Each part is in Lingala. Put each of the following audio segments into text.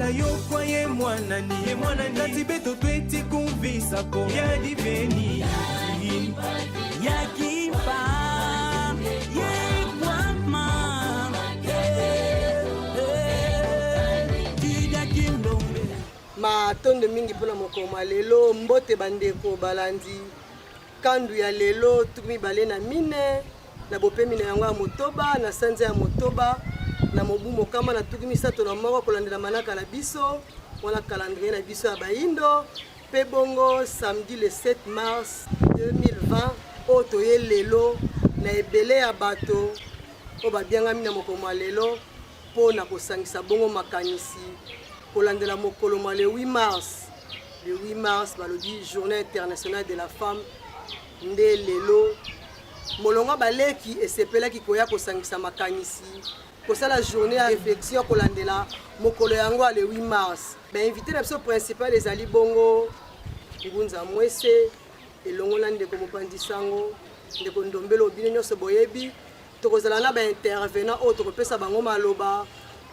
Kala yokwa ye mwanani ye mwanani kati beto tweti kumvisako ya diveni ya kimpa yekwama dida kindombe. Matondo mingi mpona mokolo mwa lelo. Mbote bandeko balandi kandu ya lelo 24 na bopemi na yango ya motoba na sanza ya motoba na mobu mokama na 31 kolandela manaka na biso wana calendrier na biso ya bayindo mpe bongo samedi le 7 mars 2020 oyo toye lelo na ebele ya bato oyo babiangami na mokolo mwa lelo mpo na kosangisa bongo makanisi kolandela mokolo mwa le 8 mars. Le 8 mars balobi journée internationale de la femme nde lelo molongo baleki esepelaki koya kosangisa makanisi kosala journée ya réflexion kolandela mokolo yango ya le 8 mars. Bainvité na biso principal ezali bongo Ngunza Mwese elongo na ndeko mopanzi sango ndeko Ndombele, bino nyonso boyebi. Tokozala na baintervenant oyo tokopesa bango maloba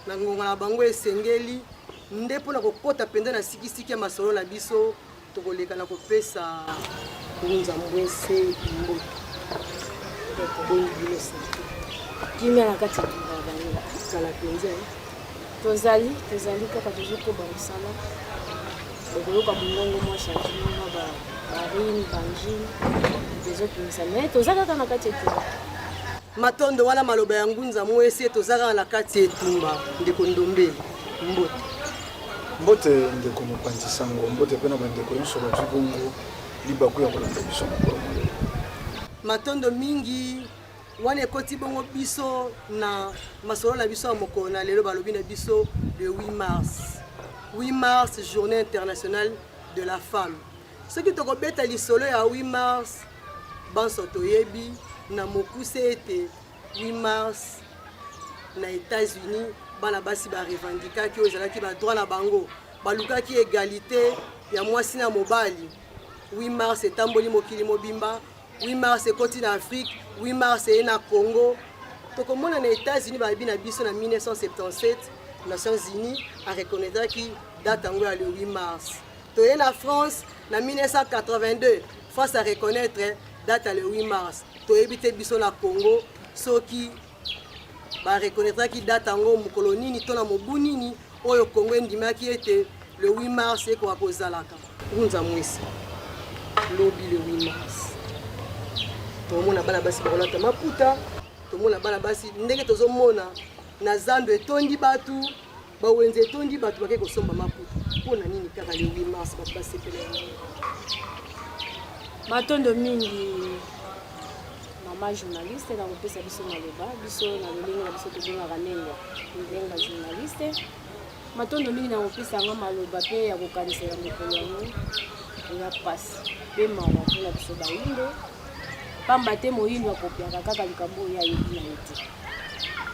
na ngonga na bango esengeli nde mpona kokɔta mpenza na sikisiki ya masolo na biso. Tokoleka na kopesa Ngunza Mwese mbote. Boni bino sante? Kimia na kati ya etumba ya baninga. Kala mpenza. Tozali kaka tozokoba mosala. Bokoyoka mongongo mwa changement, mwa barime bangine ezobimisa, mais toza kaka na kati ya etumba. Matondo wana maloba ya Ngunza Mwese, toza kaka na kati ya etumba. Ndeko Ndombele, mbote. Mbote ndeko mopanzi sango, mbote mpe na bandeko nyonso bazwi bongo libaku ya kolanda biso mokolo molelo. Matondo mingi wana ekoti bongo biso na masolo na biso ya mokolo na lelo. Balobi na biso le 8 mars, 8 mars, journée internationale de la femme. Soki tokobeta lisolo ya 8 mars, banso toyebi na mokuse ete 8 mars na États-Unis bana basi barevendikaki oyo ezalaki badroit na bango, balukaki égalité ya mwasi na mobali. 8 mars etamboli mokili mobimba, 8 mars ekoti na Afrique, 8 mars eye na Congo. Tokomona na États-Unis balobi na biso na 1977 Nations Unies areconnaîtraki date yango ya le 8 mars. Toye na France na 1982, France areconnaître date ya le 8 mars. Toyebi te biso na Congo soki bareconnaîtraki date yango mokolo nini to na mobu nini oyo Congo endimaki ete le 8 mars ekoka kozalaka. Ngunza Mwese, lobi le 8 mars tomona bana basi bakolata maputa, tomona bana basi ndenge tozomona na zando etondi bato, bawenze etondi bato bake kosomba maputa. Mpo na nini kaka le 8 mars bato basepela yango? Matondo mingi mama journaliste na kopesa biso maloba. Biso na lolenge na biso tobengaka nengwa ndenga journaliste. Matondo mingi na kopesa yanga maloba mpe ya kokanisela mokolo yango. Eza mpasi mpe mawa mpona biso bayindo, pamba te moyindo akopiaka kaka likambo oyo ayebi na ye te.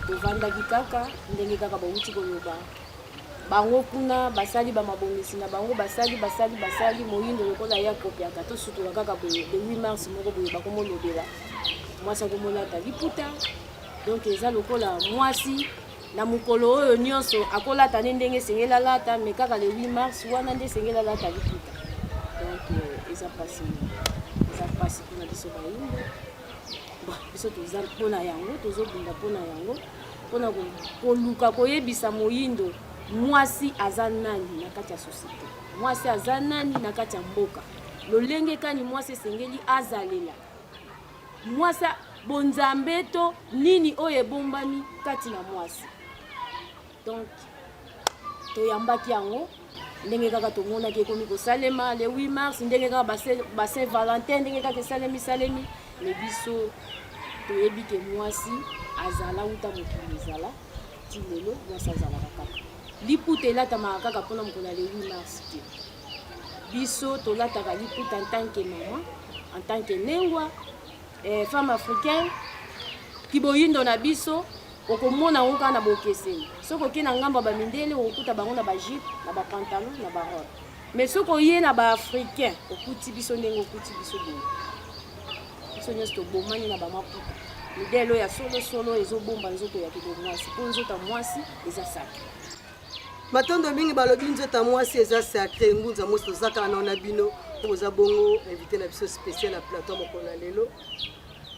Tovandaki kaka ndenge kaka bauti koloba bango kuna, basali bamabongisi na bango, basali basali basali. Moyindo lokola ye akopiaka, tosutuka kaka boye le 8 mars moko boye bakomolobela mwasi akomolata liputa. Donc eza lokola mwasi na mokolo oyo nyonso akolata nde ndenge esengeli alata, mais kaka le 8 mars wana nde esengeli alata liputa. Donc eza mpasi, eza mpasi mpona biso bayindo. Bon, biso toza mpona yango, tozobunda mpona yango, mpona koluka koyebisa moyindo mwasi aza nani na kati ya société, mwasi aza nani na kati ya mboka, lolenge kani mwasi esengeli azalela, mwasi bonzambe to nini oyo ebombami kati na mwasi. Donc toyambaki yango ndenge kaka tomonaki ekomi kosalema le 8 mars, ndenge kaka ba Saint Valentin, ndenge kaka esalemi salemi. Mais biso toyebi ke mwasi azala uta mokili ezala ti lelo, mwasi azalaka kaka. Liputa elatamaka kaka mpona mokolo ya le 8 mars te. Biso tolataka liputa en tant que mama, en tant que nengwa, femme africaine. Kiboyindo na biso okomona yango kaka na bokeseni. Soki okei na ngambo ya bamindele, okokuta bango na bajupe, na bapantalon, na barobe, mais soki oye na baafricain, okuti biso ndenge okuti biso boye. Biso nyonso tobomani na bamaputa, midele oyo ya solosolo ezobomba nzoto ya kibomwasi, mpo nzoto ya mwasi eza sacré. Matondo mingi balobi nzoto ya mwasi eza sacre ngunza mwasi toza kaka nao na bino mpo boza bongo invité na biso spécial ya plateau mokolo na lelo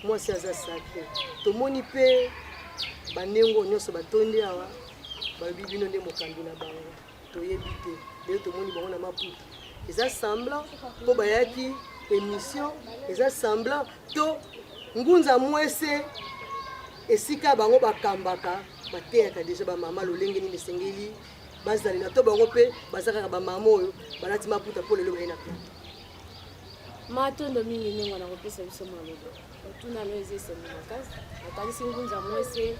mwasi aza sacre tomoni mpe banengo nyonso batondi awa balobi bino nde mokambi na bango toyebi te lelo tomoni bango na maputa eza semblant mpo bayaki émission eza semblant to ngunza mwese esika bango bakambaka bateyaka deja bamama lolenge nini esengeli bazalela to bango mpe baza kaka bamama oyo balati maputa mpo lelo baye na plateau. Matondo mingi ndenge na kopesa biso maloba. Otuna no eza esengo makasi. Nakanisi ngunza mwese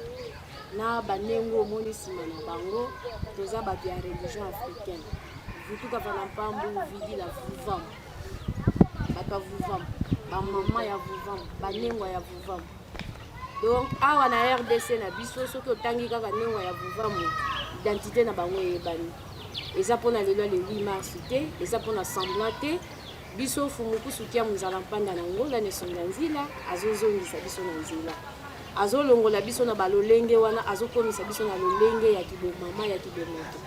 na banengo omoni nsima na bango toza bato ya religion africaine. Vutuka vana mpambu vidi la vuvam. Bato ya vuvam, bamama ya vuvam, banengwa ya vuvam. Donc awa na RDC na biso soki otangi kaka nengwa ya vuvamu identité na bango eyebani. Eza mpona lelo le 8 mars te, eza mpona semblant te. Biso Fumukusu Kia Muzala Mpanda na Ngola na Esonga Nzila azozongisa biso na nzela. Azolongola biso na balolenge wana, azokomisa biso na lolenge ya kibomama ya kibomoto.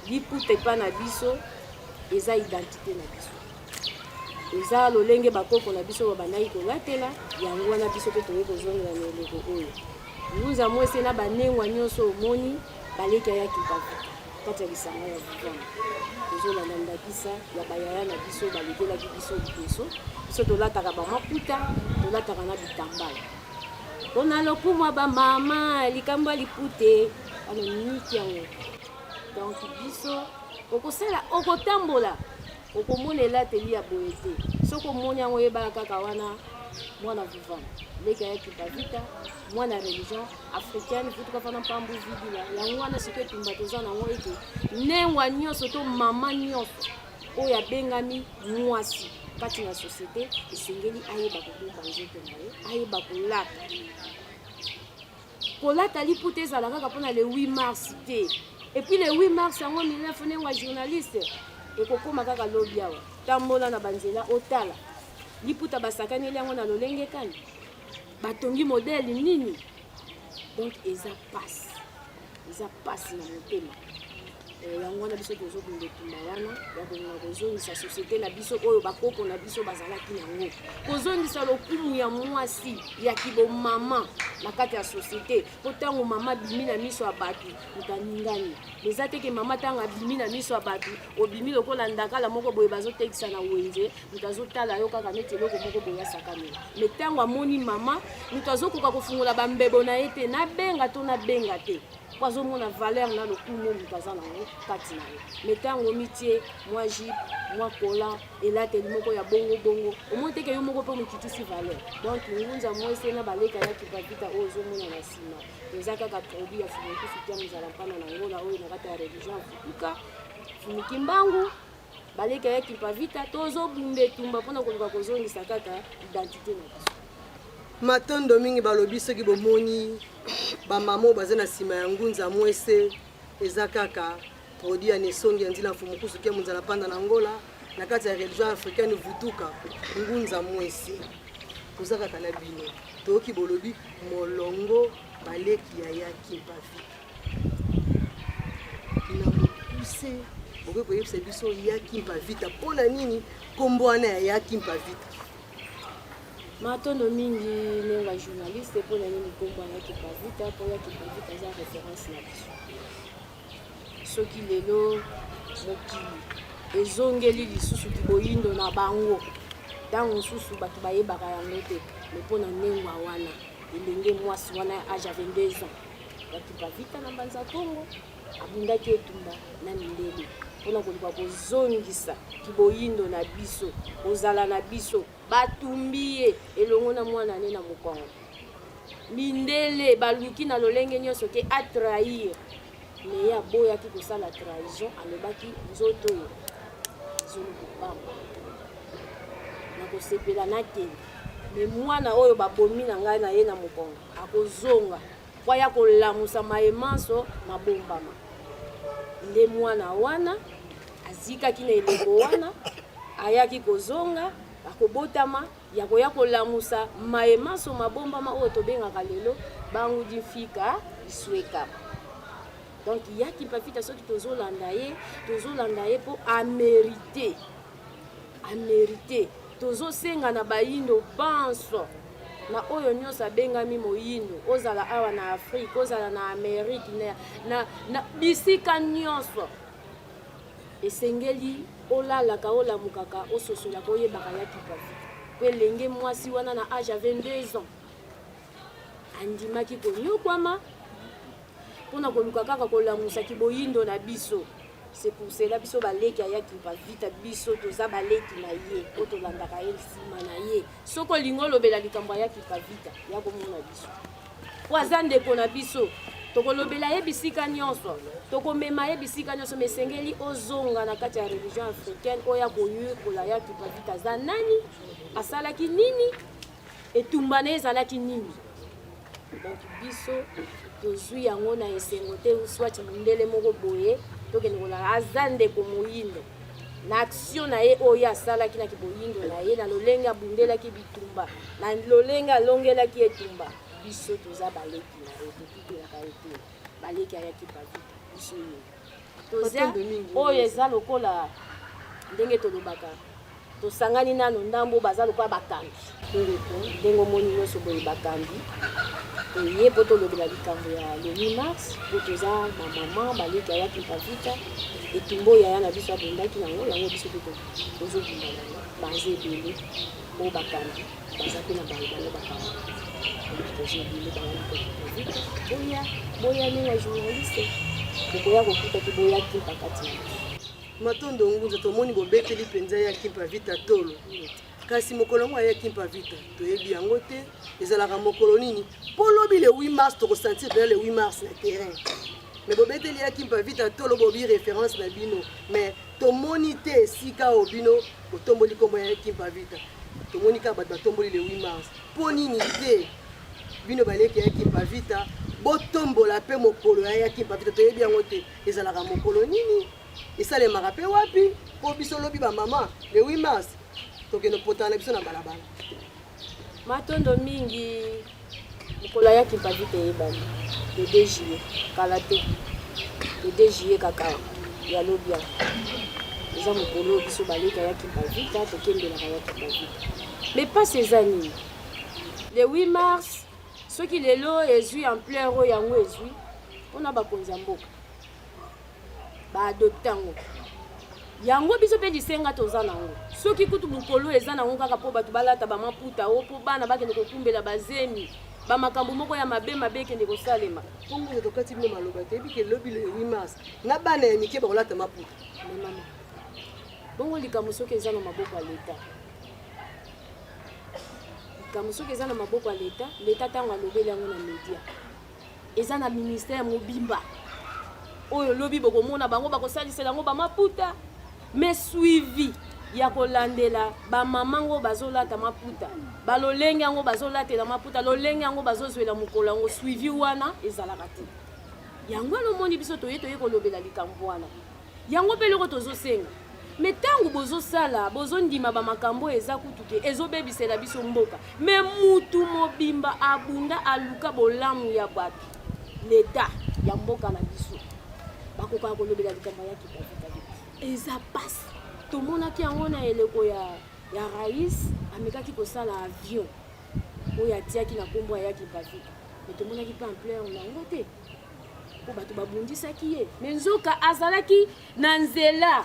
Liputa epa na biso eza identité na biso. Eza lolenge bakoko na biso babandaki kolatela, yango wana biso mpe toyei kozongela na eleko oyo. Ngunza mwese na banengwa nyonso omoni baleki ya Kimpavita kati ya lisanga ya Vivama. Tozolanda ndakisa ya bayaya na biso balekelaki biso liboso. Biso tolataka bamaputa, tolataka na bitambala. Mpona lokumu ya bamama, likambo ya lipute, wana niki yango. Donc biso okosala okotambola Okomona elateli ya boye te. Soki omoni yango oyebaka kaka wana mwana vivant. Leki ya Kimpa-Vita, mwana religion africaine, vutuka fana mpambu vidila. Yango wana sikoyo etumba toza nango ete nengwa nyonso to mama nyonso oyo abengami mwasi kati na societe esengeli ayeba kobomba nzoto na ye, ayeba kolata. Kolata liputa ezala kaka mpona le 8 mars te. Et puis le 8 mars yango Milan Funengwa journaliste ekokoma kaka lobi awa. Tambola na banzela otala liputa basakaneli yango na lolenge kani, batongi modèle nini. Donc eza pasi, eza pasi na motema. Eh, yango wana biso tozobunda etumba wana ya kolinga kozongisa société na biso oyo bakoko na biso bazalaki yango, kozongisa lokumu ya mwasi ya kibomama na kati ya société. Mpo ntango mama abimi na miso ya bato, moto aningani. Eza te ke mama ntango abimi na miso ya bato, obimi lokola ndakala moko boye bazotekisa na wenze, moto azotala yo kaka neti eloko moko boye asakanela. Me ntango amoni mama, moto azokoka kofungola bambebo na ye te, nabenga to nabenga te, po azomona valeur na lokumu oyo moto aza nango kati na ye. Me ntango omitie mwa jupe, mwa collant, elateli moko ya bongo bongo, omoni te ke yo moko mpe omikitisi valeur. Donc ngunza mwese na baleka ya Kimpa-Vita oyo ozomona na nsima eza kaka produit ya Fumukusu Kia Muzala Mpana na Ngola oyo na kati ya religion ya Fukuka Fumu Kimbangu baleka ya Kimpa-Vita, tozobunda etumba mpona koluka kozongisa kaka identité na biso. Matondo mingi balobi soki bomoni ba mama oyo baza na nsima ya ngunza mwese eza kaka produit ya nesongi ya nzila mfumu kusu kia munzala panda na Angola na kati ya religion africaine vutuka ngunza mwese toza kaka na bino toyoki bolobi molongo baleki ya ya Kimpa Vita na mokuse bokoki koyebisa biso ya Kimpa Vita mpo na nini nkombo wana ya ya Kimpa Vita? Matondo mingi nenga journaliste mpo na nini nkombo ya Kimpa Vita? Mpo ya Kimpa Vita eza référence na biso. Soki lelo mokili ezongeli lisusu kiboyindo na bango, ntango mosusu bato bayebaka yango te, me mpo na nengwa wana elenge mwasi wana ya age ya 22 ans ya Kimpa Vita na Mbanza Kongo abundaki etumba na mindele mpona koluka kozongisa kiboyindo na biso, kozala na biso. Batumbi ye elongo na mwana ne na mokongo. Mindele baluki na lolenge nyonso ke a trahir, mais ye aboyaki kosala trahison, alobaki nzoto oyo zoluku pamba, nakosepela nakende, mais mwana oyo babomi na ngai na ye na mokongo akozonga po aya kolamusa maye manso mabombama. Nde mwana wana azikaki na eleko wana, ayaki kozonga, akobotama ya koya kolamusa maye manso mabombama oyo tobengaka lelo bangudi mfika iswekama. Donc ya Kimpavita soki tozolanda ye, tozolanda ye mpo amerite, amerite. Tozosenga na bayindo banso na oyo nyonso abengami moyindo, ozala awa na Afrique, ozala na Amerique, na, na, na bisika nyonso, esengeli olalaka, olamukaka, ososolaka, oyebaka ya Kimpavita. Mpo elenge mwasi wana na age ya 22 ans andimaki konyokwama mpo na koluka kaka kolamusa kiboyindo na biso. C'est pour cela biso baleki ya Kimpa Vita, biso toza baleki na ye oyo tolandaka ye nsima na ye. Soki olingi olobela likambo ya Kimpa Vita, ya komona biso po aza ndeko na biso, tokolobela ye bisika nyonso, tokomema ye bisika nyonso. Mais esengeli ozonga na kati ya religion africaine oyo akoyekola ya Kimpa Vita aza nani, asalaki nini, etumba na ye ezalaki nini. Donc biso tozwi yango na esengo te, soit mondele moko boye tokende kolala. Aza ndeko moyindo na action na ye oyo asalaki na kiboyindo na ye, na lolenge abundelaki bitumba, na lolenge alongelaki etumba. Biso toza baleki na ye, totutelaka ye te. Baleki ya Kimpa Vita, biso ye toza oyo eza lokola ndenge tolobaka, tosangani nano ndambo, baza lokola bakambi. Ndenge omoni nyonso boye, bakambi toye mpo tolobela likambo ya le 8 mars, mpo toza bamama baleki ya Kimpa Vita. Etumba oyo yaya na biso abundaki nango, yango biso mpe tozobunda nango. Baza ebele oyo bakambi, baza mpe na bango bango bakambi. Toza ebele bango na Kimpa Vita. Boya, boya ndenge ya journaliste, bokoya kokutaki boya Kimpa kati na biso. Matondo Ngunza, tomoni bobeteli mpenza ya Kimpa Vita tolo. Kasi mokolo yango ya Kimpa Vita toyebi yango te, ezalaka mokolo nini? Mpo lobi le 8 mars tokosentir mpenza le 8 mars na terrain. Mais bobeteli ya Kimpa Vita tolo, bobi référence na bino, mais tomoni te esika oyo bino botomboli nkombo ya Kimpa Vita. Tomoni kaka bato batomboli le 8 mars. Mpo nini te bino baleki ya Kimpa Vita botombola mpe mokolo ya Kimpa Vita? Toyebi yango te, ezalaka mokolo nini, esalemaka mpe wapi? Mpo biso lobi bamama le 8 mars tokende potana na biso na balabala. Matondo mingi. Mokolo ya Kimpa Vita eyebani, le 2 juillet, kala te, le 2 juillet kaka ya lobi awa eza mokolo oyo biso baleka ya Kimpa Vita tokembelaka ya Kimpa Vita. Mais mpasi eza nini? Le 8 mars, soki lelo ezwi ampleur oyo yango ezwi mpona bakonzi ya mboka baadopte yango, yango biso mpe lisenga toza nango. Soki kutu mokolo eza nango kaka mpo bato balata bamaputa o mpo bana bakende kokumbela bazemi, bamakambo moko ya mabe mabe ekende kosalema. Mpo Ngunza, tokati bino maloba, toyebi ke lobi le 8 mars na bana ya mike bakolata maputa. Mais mama, bongo likambo soki eza na maboko ya leta, likambo soki eza na maboko ya leta, leta ntango alobeli yango na media, eza na ministère mobimba oyo lobi bokomona bango bakosalisela yango bamaputa. Mais suivi ya kolandela bamama ngo bazolata maputa, balolenge yango bazolatela maputa, lolenge yango bazozwela mokolo yango, suivi wana ezalaka te. Yango wana omoni biso toye kolobela likambo wana. Yango mpe eloko tozosenga. Mais ntango bozosala, bozondima bamakambo oyo eza kutu ke ezobebisela biso mboka, mais mutu mobimba abunda aluka bolamu ya bato, leta ya mboka na biso, bakokaka kolobela likambo ya Kimpa Vita te. Eza pasi. Tomonaki yango na eleko ya rais, amekaki kosala avion oyo atiaki na nkombo ya Kimpa Vita, mais tomonaki mpe ampleur na yango te, mpo bato babundisaki ye. Mais nzoka azalaki na nzela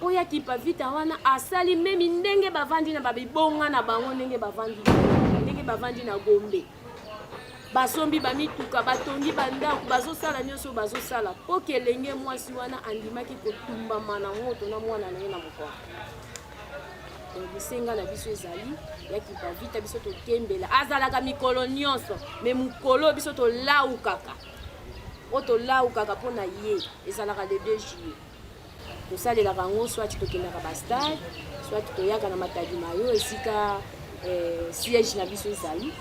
oyo ya Kimpa Vita wana asali. Même ndenge bavandi na babibonga na bango, ndenge bavandi na Gombe, basombi bamituka, batongi bandako, bazosala nyonso oyo bazosala, mpo ke elenge mwasi wana andimaki kotumbama na moto na mwana na ye na mokongo. Donc lisenga na biso ezali ya Kimpa Vita, biso tokembela, azalaka mikolo nyonso, mais mokolo biso tolaukaka, oyo tolaukaka mpo na ye, ezalaka le 2 juillet. Tosalelaka yango, soit tokendaka bastade, soit toyaka na Matadi Mayo, esika siège na biso ezali.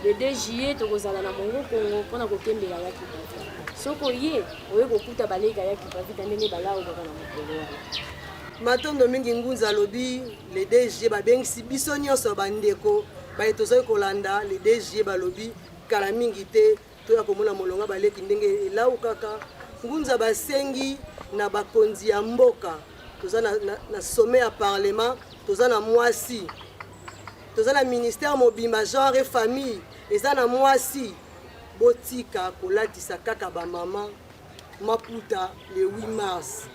Le 2 juillet tokozala na Mongo Kongo mpona kokembela ya Kimpa Vita. Soki oye, oye kokuta baleka ya Kimpa Vita ndenge balaukaka na mokolo wana. Matondo mingi Ngunza. Alobi le 2 juillet babengisi biso nyonso, bandeko baye tozali kolanda le 2 juillet, balobi kala mingi te. Toya komona molonga baleki ndenge elaukaka. Ngunza basengi na bakonzi ya mboka, toza na, na, na sommet ya parlement, toza na mwasi, toza na ministère mobimba genre et famille eza na mwasi. Botika kolatisa kaka bamama maputa le 8 mars.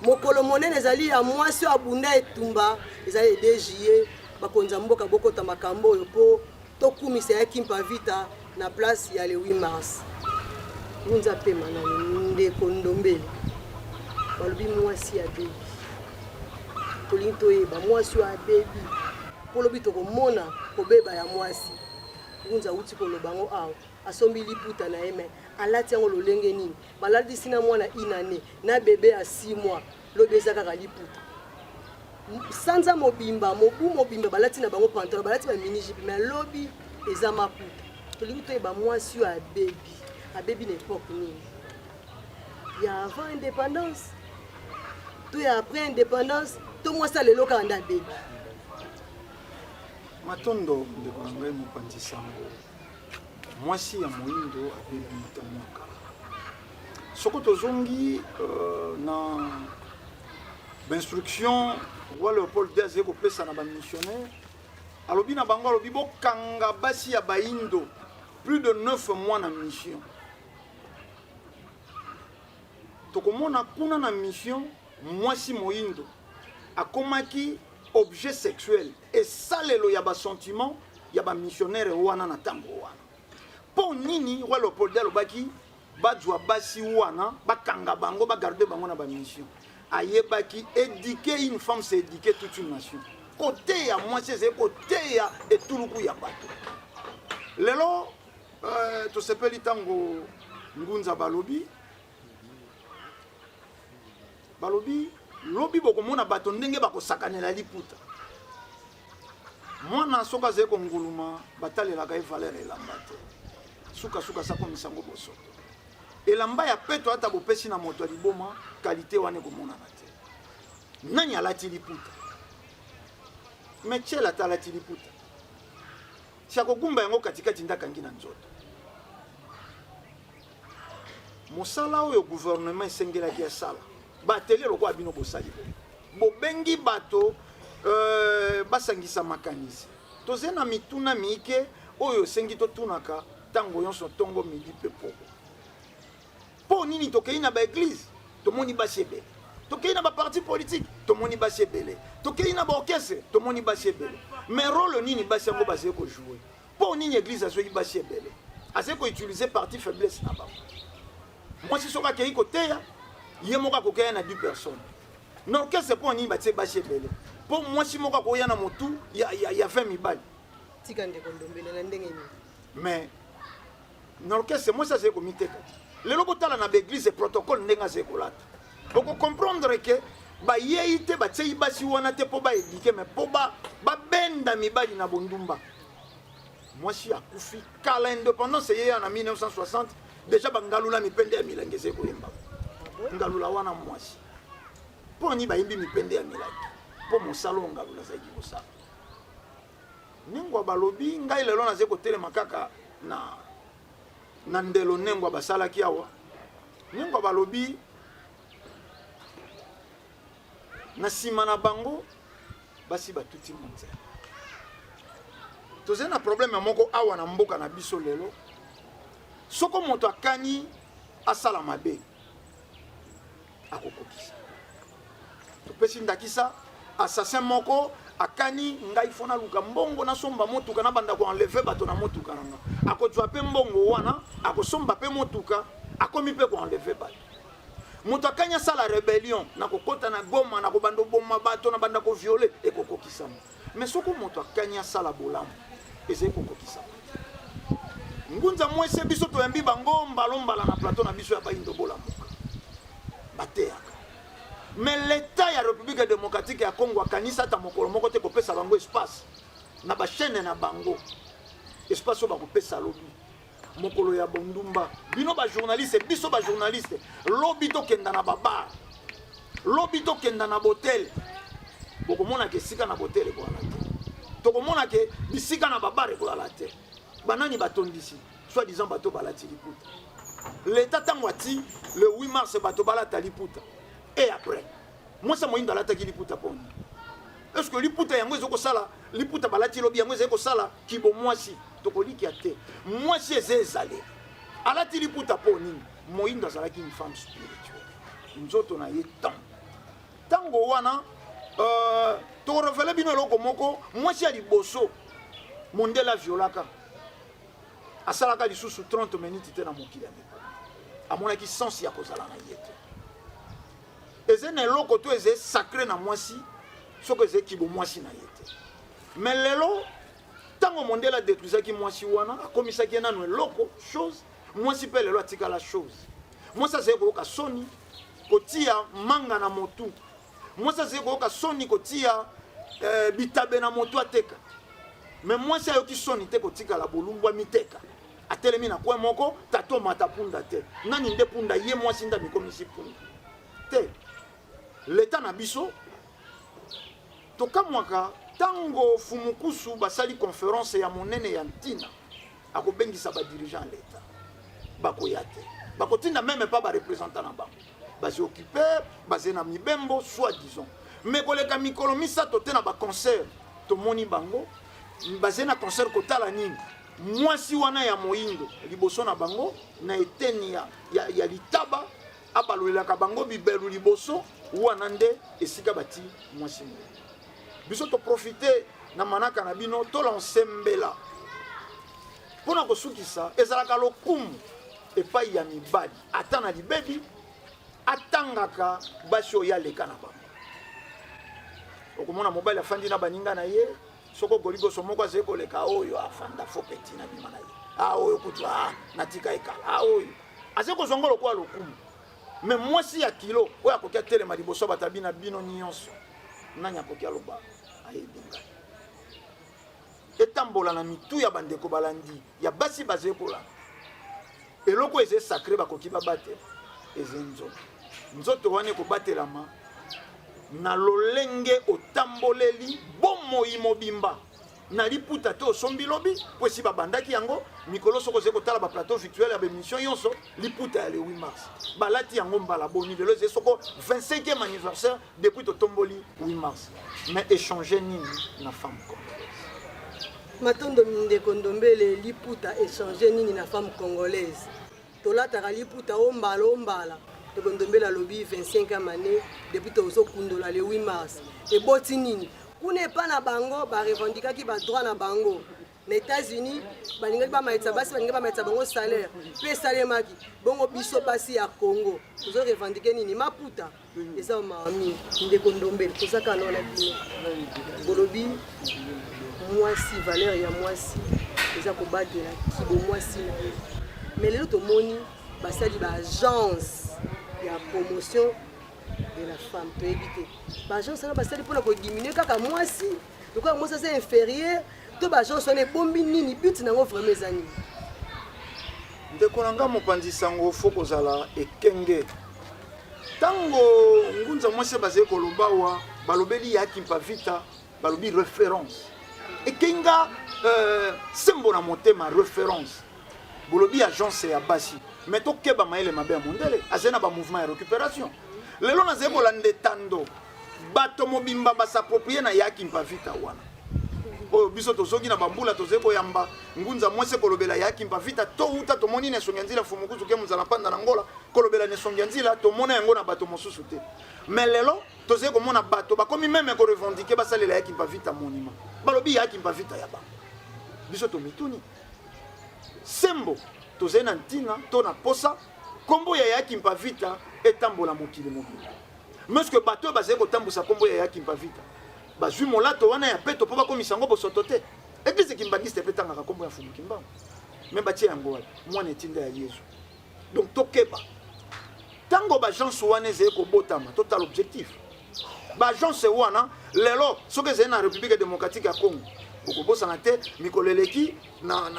Mokolo monene ezali ya mwasi oyo abunda etumba, ezali le 2 juillet. Bakonzi ya mboka bokota makambo oyo mpo tokumisa ya Kimpa Vita na place ya le 8 mars. Ngunza pema nani ndeko Ndombele, balobi mwasi ya bebi, tolingi toyeba mwasi oyo abebi mpo lobi tokomona kobeba ya mwasi. Ngunza awuti koloba yango awa, asombi liputa na ye me alati yango lolenge nini? Balatisi na mwana une année na bebe ya 6 mois, lobi eza kaka liputa. Sanza mobimba, mobu mobimba balati na bango pantalon, balati ba mini jupe, mais lobi eza maputa. Tolingi toyeba mwasi oyo abebi, abebi na epoque nini? Ya avant indépendance to ya après indépendance to mwasi ya lelo kaka nde abebi? Matondo ndeko na ngai mopanzi sango. Mwasi ya moindo abebi ntango ya kala. Soko tozongi euh, na bainstruction roi Leopold II azali kopesa na bamissionnaire, alobi na bango, alobi bokanga basi ya baindo plus de 9 mois na mission. Tokomona kuna na mission mwasi moindo akomaki objet sexuel, esalelo ya basentiment ya bamissionnaire wana na ntango wana. Mpo nini roi Leopold alobaki bazwa basi wana, bakanga bango, bagarde bango na bamission? Ayebaki éduquer une femme, c'est éduquer toute une nation. Koteya mwasi ezali koteya etuluku ya bato. Lelo euh, tosepeli ntango Ngunza balobi balobi lobi bokomona bato ndenge bakosakanela liputa. Mwana soki azali konguluma, batalelaka ye valeur elamba te, sukasuka asakomisa yango bosoto. Elamba ya peto ata bopesi na moto ya liboma, kalite wana ekomonana te. Nani alati liputa? Me ata alati liputa, si akogumba yango katikati nde akangi na nzoto. Mosala oyo gouvernement esengelaki asala, baatelier lokola bino bosali boye, bobengi bato euh, basangisa makanisi. Tozali na mituna miike oyo esengi totunaka ntango nyonso, ntongo, midi mpe pokwa. Mpo nini tokei na baeglize tomoni basi ebele, tokei na baparti politike tomoni basi ebele, tokei na baorchestre tomoni basi ebele, mais role nini basi yango bazali kojoue? Mpo nini eglize azwaki basi ebele? Azali koutilize parti faiblesse na bango. Mwasi soki akei koteya ye moko akokeya na 10 personnes na orchestre. Mpo nini batie basi ebele? Mpo mwasi moko akoya na motu ya, ya, ya 20 mibali. Tika ndeko Ndombele, na ndenge nini? Mais na orchestre mwasi azali komiteka te. Lelo botala na baeglize protocole ndenge azali kolata, okokomprendre ke bayei te, batiei basi wana te mpo baedike, mais mpo babenda mibali na bondumba. Mwasi akufi kala, independance eyeya na 1960 deja, bangalula mipende ya milangi ezali koyemba ngalula wana mwasi. Mpo nini bayembi mipende ya milangi? Mpo mosala oyo ngalula azalaki kosala. Nengwa balobi ngai lelo nazali kotelema kaka na, na ndelo nengwa basalaki awa. Nengwa balobi na nsima na bango basi batuti monzela. Tozali na problème moko awa na mboka na biso lelo. Soko moto akani asala mabe, akokokisa. Topesi ndakisa, assassin moko akani ngai fo naluka mbongo nasomba motuka, nabanda koenleve bato na motuka na nga. Akozwa mpe mbongo wana, akosomba mpe motuka, akomi mpe koenleve bato. Moto akani asala rebellion, nakokɔta na Goma, nakobanda oboma bato, nabanda koviole, ekokokisama. Mais soko moto akani asala bolamu, ezali kokokisama. Ngunza Mwese, biso toyambi bango mbala na plateau na biso ya Bayindo Bolamuka, bateyaka. Mais l'État ya République démocratique ya Congo akanisa ata mokolo moko te kopesa bango espace na bachaîne na bango, espace oyo bakopesa lobi mokolo ya bondumba. Bino bajournaliste, biso bajournaliste, lobi tokenda na babar, lobi tokenda na botel, bokomona ke esika na botel ekolala te, tokomona ke bisika na babar ekolala te. Banani batondisi? Soit disant bato balati liputa. L'État ntango ati le 8 mars bato balata liputa. Et après, mwasi ya moyindo alataki liputa mpo nini? Est-ce que liputa yango ezo kosala liputa balati lobi yango ezali kosala kibo mwasi? Tokolikia te. Mwasi eza ezaleli. Alati liputa mpo nini? Moyindo azalaki une femme spirituelle. Nzoto na ye temps. Tango wana euh, tokorevele bino eloko moko, mwasi ya liboso mondele aviolaka asalaka lisusu 30 minutes te na mokili ya mikolo, amonaki sens ya kozala na ye te. Eza na eloko to eza sacré na mwasi soki eza kibo mwasi na ye te. Mais lelo ntango mondele adetruisaki mwasi wana, akomisaki ye nano eloko chose, mwasi mpe lelo atikala chose. Mwasi azali koyoka soni kotia manga na motu, mwasi azali koyoka soni kotia eh, bitabe na motu ateka. Me mwasi ayoki soni te kotikala bolumbu amiteka, atelemi na coin moko, tata omata punda te. Nani nde punda? Ye mwasi nde amikomisi punda te. Leta na biso tokamwaka ntango Fumukusu basali conference ya monene ya ntina, akobengisa ba dirigeant ya leta, bakoya te, bakotinda meme pas ba représentant na bango, bazi occupé, baze na mibembo soit disant. Mais koleka mikolo misato te na ba concert tomoni bango baze na concert kotala nini? Mwasi wana ya moyindo liboso na bango na eteni ya, ya, ya litaba abalolelaka bango bibelu liboso wana nde esika bati mwasi moyindo. Biso toprofite na manaka na bino tolanse mbela mpo na kosukisa. Ezalaka lokumu epai ya mibali ata na libebi atangaka basi oyo aleka na bango. Okomona mobali afandi na baninga na ye, soko goligoso moko azali koleka, oyo afanda fo peti na bima na ye, a oyo kutu a natika ekala, a oyo azali kozwa ngo lokola lokumu. Me mwasi ya kilo oyo akoki atelema liboso ya bato abina bino nyonso, nani akoki aloba ayebi ngai? Etambola na mitu ya bandeko balandi ya basi bazali kolanda eloko eza sacré, bakoki babatela eza nzoto. Nzoto wana ekobatelama na lolenge otamboleli bomoi mobimba na liputa te osombi lobi, mpo esi babandaki yango mikolo. Soki ozali kotala baplateau virtuel ya baémission nyonso, liputa ya le 8 mars balati yango mbala boni? Lelo ezali soko 25e anniversaire depuis totomboli 8 mars, mais échange nini na femme congolaise? Matondo ndeko Ndombele. Liputa échange nini na femme congolaise? Tolataka liputa o mbala o mbala. Ndeko Ndombele alobi 25e année depuis tozokundola le 8 mars, eboti nini? Kuna epa na bango barevendikaki badroit na bango. Na États-Unis balingaki bamatisa basi, balingaki bamatisa bango salaire, mpe esalemaki bongo. Biso basi ya Congo tozorevendiquer nini? Maputa eza mawa mingi. Ndeko Ndombele, toza kaka na wana. Bino bolobi mwasi, valeur ya mwasi eza kobatela kibo mwasi na ye. Mais lelo tomoni basali baagence ya promotion de la femme. Toyebi te baagence wana basali mpona kodiminue kaka mwasi lokola mwasi aza inférieur, to baagence wana ebombi nini? But nango vraiment eza nini? Ndeko na nga mopanzi sango, fo kozala ekenge. Ntango ngunza mwasi bazali koloba awa, balobeli ya Kimpa Vita, balobi référence ekei nga sembo na motema. Référence bolobi agence ya basi, mais tokeba mayele mabe ya mondele azali na bamouvement ya récupération. Lelo nazali kolanda etando, bato mobimba bas'approprie na ya Kimpa Vita wana oyo biso tozoki na bambula tozali koyamba ngunza mwasi kolobela ya Kimpa Vita. Touta tomoni na esongi ya nzila Fumukuzu ke mozala mpanda na Ngola kolobela na esongi ya nzila, tomona yango na bato mosusu te. Mais lelo tozali komona bato bakomi même korevendiquer basalela ya Kimpa Vita monument, balobi ya Kimpa Vita ya bango. Biso tomituni sembo, tozali na ntina to na posa nkombo ya ya Kimpa Vita etambola mokili mobimba? Mais que bato oyo bazali kotambusa nkombo ya ya Kimpa Vita bazwi molato wana ya peto mpo bakomisa yango bosoto te? Église kimbangiste mpe etangaka nkombo ya Mfumu Kimbangu, me batie yango wapi? Mwana etinda ya Yezu. Donc tokeba ntango baagence wana ezali kobotama, totala objectif. Baagence wana lelo soki ezali na République démocratique ya Congo, bokobosana te mikolo eleki na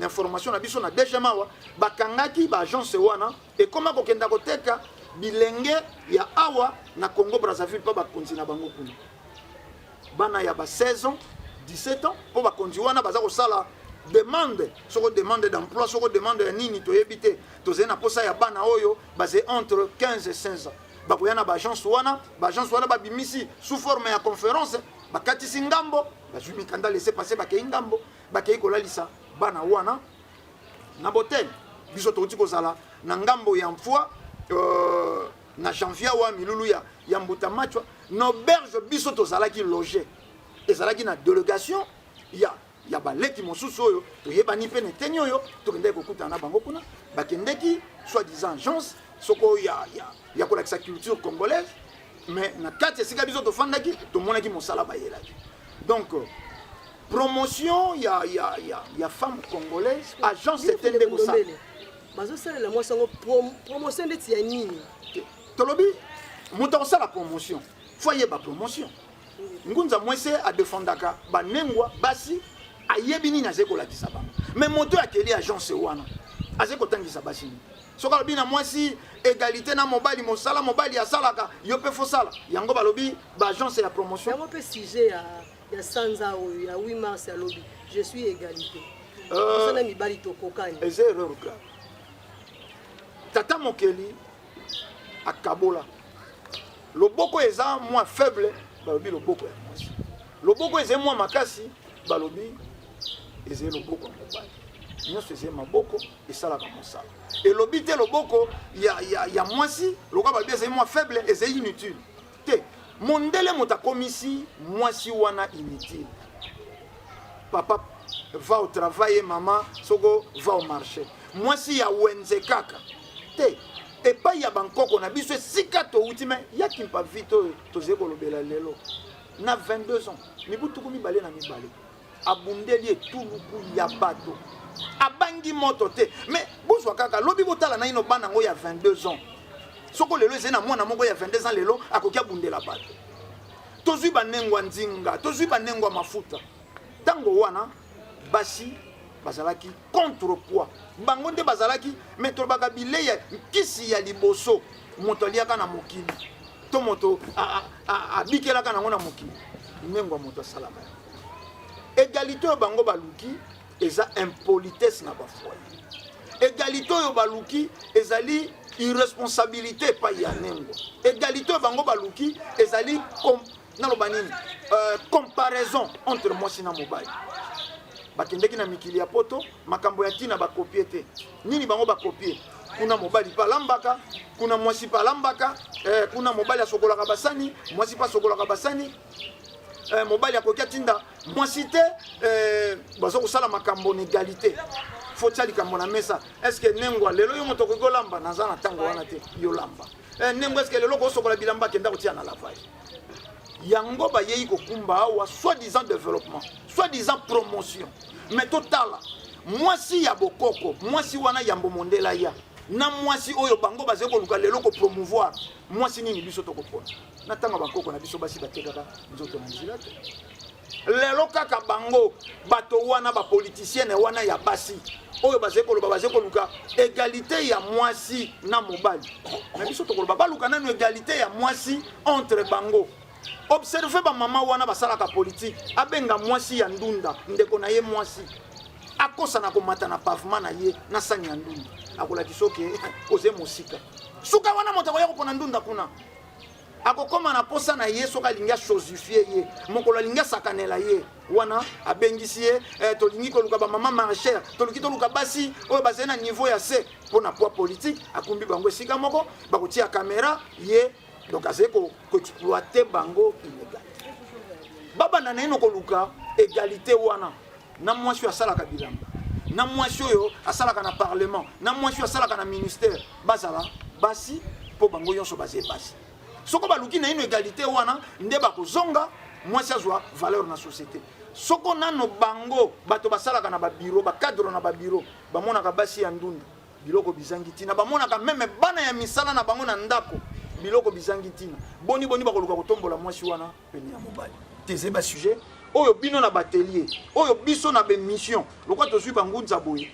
information na biso na DGM awa, bakangaki baagence wana ekoma kokenda koteka bilenge ya awa na Congo Brazzaville mpo bakonzi na bango kuna, bana ya ba 16 ans, 17 ans, mpo bakonzi wana baza kosala. Demande, soko demande d'emploi, soko demande ya nini toyebi te. Tozali na posa ya bana oyo bazali entre 15 et 16 ans. Bakoya na ba agence wana, ba agence wana babimisi sous forme ya conférence, bakatisi ngambo, bazwi mikanda laisser passer, bakei ngambo, bakei kolalisa bana wana na botel. Biso touti kozala na ngambo ya mfua na janvier wa milulu ya mbuta machwa na auberge biso tozalaki loge, ezalaki na délégation ya baleki mosusu oyo toyebani mpe na eteni oyo tokendeki kokutana na bango kuna. Bakendeki soi-disant agence soko ya kolakisa culture congolaise, mais na kati esika biso tofandaki tomonaki mosala bayelaki. Donc promotion ya femme congolaise, agence ete nde kosala. Bazosalela mwasi yango promotion ndeti ya nini? Tolobi moto akosala promotion fo ayeba promotion. Ngunza mwese adefendaka banengwa basi, ayebi nini azali kolakisa bango. Mais moto oyo akeli agence wana azali kotangisa basi nini? Soki alobi na mwasi égalité na mobali, mosala mobali asalaka, yo mpe fosala yango. Balobi baagence ya promotion. Yango mpe sujet ya sanza oyo ya 8 mars alobi: "Je suis égalité." Osana mibali tokokani. Eza erreur grave. Tata mokeli akabola loboko eza mwa faible, balobi loboko ya mwasi. Loboko eza mwa makasi, balobi ezali loboko ya mobali. Nyonso ezali maboko esalaka mosala. Elobi te loboko ya mwasi lokola balobi ezali mwa faible, ezali inutile te. Mondele moto akomisi mwasi wana inutile. Papa va au travail, mama soko va au marché, mwasi ya wenze kaka te. Epai ya bankoko na biso esika touti, me ya Kimpa Vita oyo tozali kolobela lelo, na 22 ans, mibu 22, abundeli etuluku ya bato, abangi moto te. Mais bozwa kaka lobi, botala naino bana yango ya 22 ans. Soko lelo ezali na mwana moko ya 22 ans lelo akoki abundela bato. Tozwi banengwa nzinga, tozwi banengwa mafuta. Ntango wana basi bazalaki contrepoids, bango nde bazalaki. Me tolobaka bilei ya nkisi ya liboso moto aliaka na mokili to moto abikelaka nango na mokili, nengwa moto asalaka yango. Égalité oyo bango baluki eza impolitesse na bafoyer. Égalité oyo baluki ezali irresponsabilité epai ya nengwa. Égalité oyo bango baluki ezali, naloba nini, comparaison entre mwasi na mobali. Bakendeki na mikili ya poto, makambo ya ntina bakopie te. Nini bango bakopie kuna? Mobali mpe alambaka kuna, mwasi mpe alambaka. Kuna mobali asokolaka basani, mwasi mpe asokolaka basani. Mobali akoki atinda mwasi te. Baza kosala makambo na égalité. Fo tia likambo na mesa. Est-ce nengwa lelo yo moto okoki kolamba? Naza na ntango wana te, yo lamba. Nengwa, est-ce lelo kosokola bilamba? Akenda kotia na lavage. Yango bayei kokumba awa, soi-disant développement, soi-disant promotion. Mais totala mwasi ya bokoko, mwasi wana yambo mondela ya na mwasi oyo bango bazali koluka lelo kopromouvoir, mwasi nini biso tokopona? Na ntango bakoko na biso basi batekaka nzoto na nzela te. Lelo kaka bango bato wana, bapoliticienne wana ya basi oyo bazali koloba bazali koluka égalité ya mwasi na mobali na biso, tokoloba baluka nanu égalité ya mwasi entre bango. Observe bamama wana basalaka politike, abenga mwasi ya ndunda ndeko na ye mwasi, akosana komata na pavement na ye na sani ya ndunda, akolakisa oke oze mosika. Suka wana moto akoya kopona ndunda kuna, akokóma na posa na ye. Soki alingi achosifier ye, mokolo alingi asakanela ye wana, abengisi ye. Tolingi koluka bamama maraîchère, tolingi toluka basi oyo bazali na niveau ya se mpo na poids politique. Akumbi bango esika moko, bakotia caméra ye, donc azali koexploiter bango illégal. Babanda na ye no koluka égalité wana na mwasi oyo asalaka bilamba, na mwasi oyo asalaka na parlement, na mwasi oyo asalaka na ministère. Bazala basi mpo bango nyonso bazali basi. Soko baluki na ino égalité wana, nde bakozonga mwasi azwa valeur na société. Soko nano bango bato basalaka na babiro, bacadre na babiro, bamonaka basi ya ndunda biloko bizangi ntina, bamonaka même bana ya misala na bango na ndako biloko bizangi ntina, boni boni bakoluka kotombola mwasi wana pene ya mobali te? Ezali basujet oyo bino na baatelier, oyo biso na baémission, lokola tozwi bangunza boye,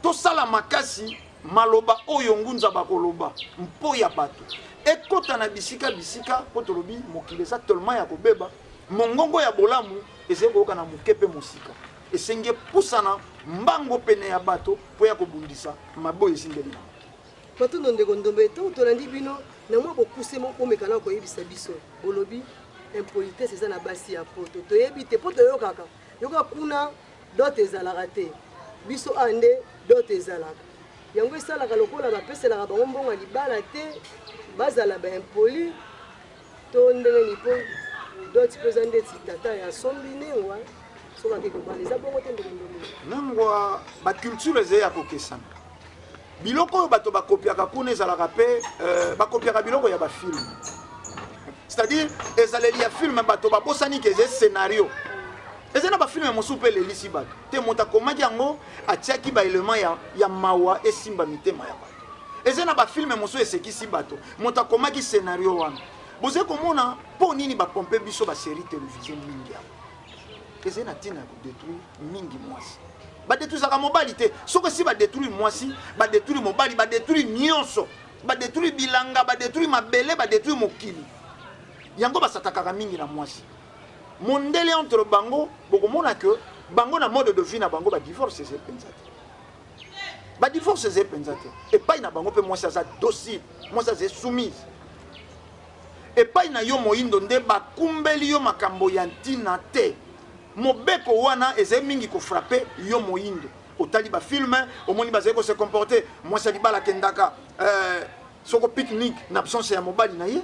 tosala makasi maloba oyo ngunza bakoloba mpo ya bato ekɔta na bisika bisika, mpo tolobi mokili eza tellement ya kobeba, mongongo ya bolamu ezali koyoka na moke mpe mosika. Esengi epusana mbango pene ya bato mpo ya kobundisa mabe oyo ezingeli na mokili. Matondo ndeko Ndombe, ntango tolandi bino na mwa bokuse moko bomeka na koyebisa biso, bolobi impolitesse eza na basi ya poto, toyebi te mpo toyokaka yoka kuna dot ezalaka te, biso awa nde dot ezalaka, yango esalaka lokola bapeselaka bango mbongo ya libala te, bazala ba impoli to ndenge nini? Mpo dot mpe eza ndeti tata ya sombi nengwa soki ake kobala, eza bongo te ndeko Ndombe? Nengwa, ba culture ezali ya kokesana. Biloko oyo bato bakopiaka kuna ezalaka mpe bakopiaka biloko ya bafilme, c'est-à-dire ezaleli ya filme. Bato babosani ke eza scénario, eza na bafilme mosusu mpe elelisi bato te. Moto akomaki yango, atiaki baélément ya mawa esimba mitema ya bato. Eza na bafilme mosusu esekisi bato, moto akomaki scénario wana. Bozali komona mpo nini bapompe biso basérie télévisée mingi awa? Ezali na ntina ya kodétruire mingi mwasi. Badétruisaka mobali te. Soki esi badétruire mwasi, badétruire mobali, badétruire nyonso, badétruire bilanga, badétruire mabele, badétruire mokili. Yango basatakaka mingi na mwasi. Mondele, entre bango, bokomona ke bango na mode de vie na bango, badivorce eza mpenza te, badivorce eza mpenza te epai na bango. Mpe mwasi aza docile, mwasi aza soumise. Epai na yo moyindo nde bakumbeli yo makambo ya ntina te. Mobeko wana ezali mingi kofrapper yo moyindo. Otali bafilme, omoni bazali kose comporter, mwasi ya libala akendaka soko pique-nique na absence ya mobali na ye.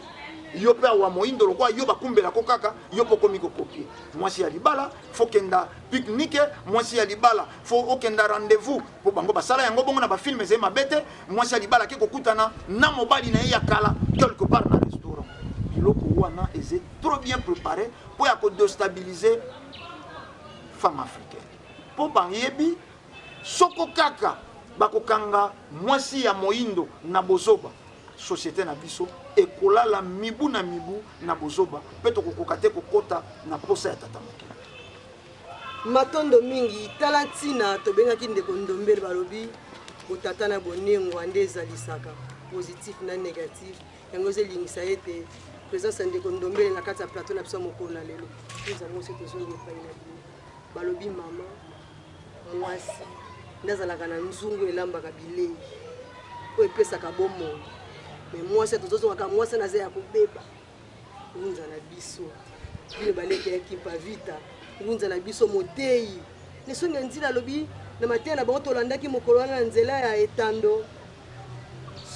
Yo mpe awa moyindo, lokola yo bakumbelako kaka, yo mpo okomi kocopier. Mwasi ya libala faut kenda pique-nique, mwasi ya libala faut okenda rendez-vous, mpo bango basala yango bongo na bafilme. Ezali mabe te. Mwasi ya libala ake kokutana na mobali na ye ya kala quelque part na restaurant. Biloko wana eza trop bien préparé mpo ya kodéstabiliser femme africaine, mpo bayebi soko kaka bakokanga mwasi ya moyindo na bozoba, société na biso ekolala mibu na mibu na bozoba, mpe tokokoka te kokɔta na posa ya tata mokili. Matondo mingi. Tala ntina tobengaki ndeko Ndombele. Balobi botata na bonengwa nde ezalisaka positif na négatif. Yango ezolingisa ete présence ya ndeko Ndombele na kati ya plateau na biso ya mokolo na lelo. Tozango se tozongi epai na bino. Balobi mama mwasi nde azalaka na nzungu elambaka bilei oyo epesaka bomoi, mais mwasi tozozongaka, mwasi naza ya kobeba. Ngunza na biso, bino baleki ya Kimpa Vita, ngunza na biso motei nesongi ya nzila alobi na mateya na bango tolandaki mokolo wana na nzela ya etando,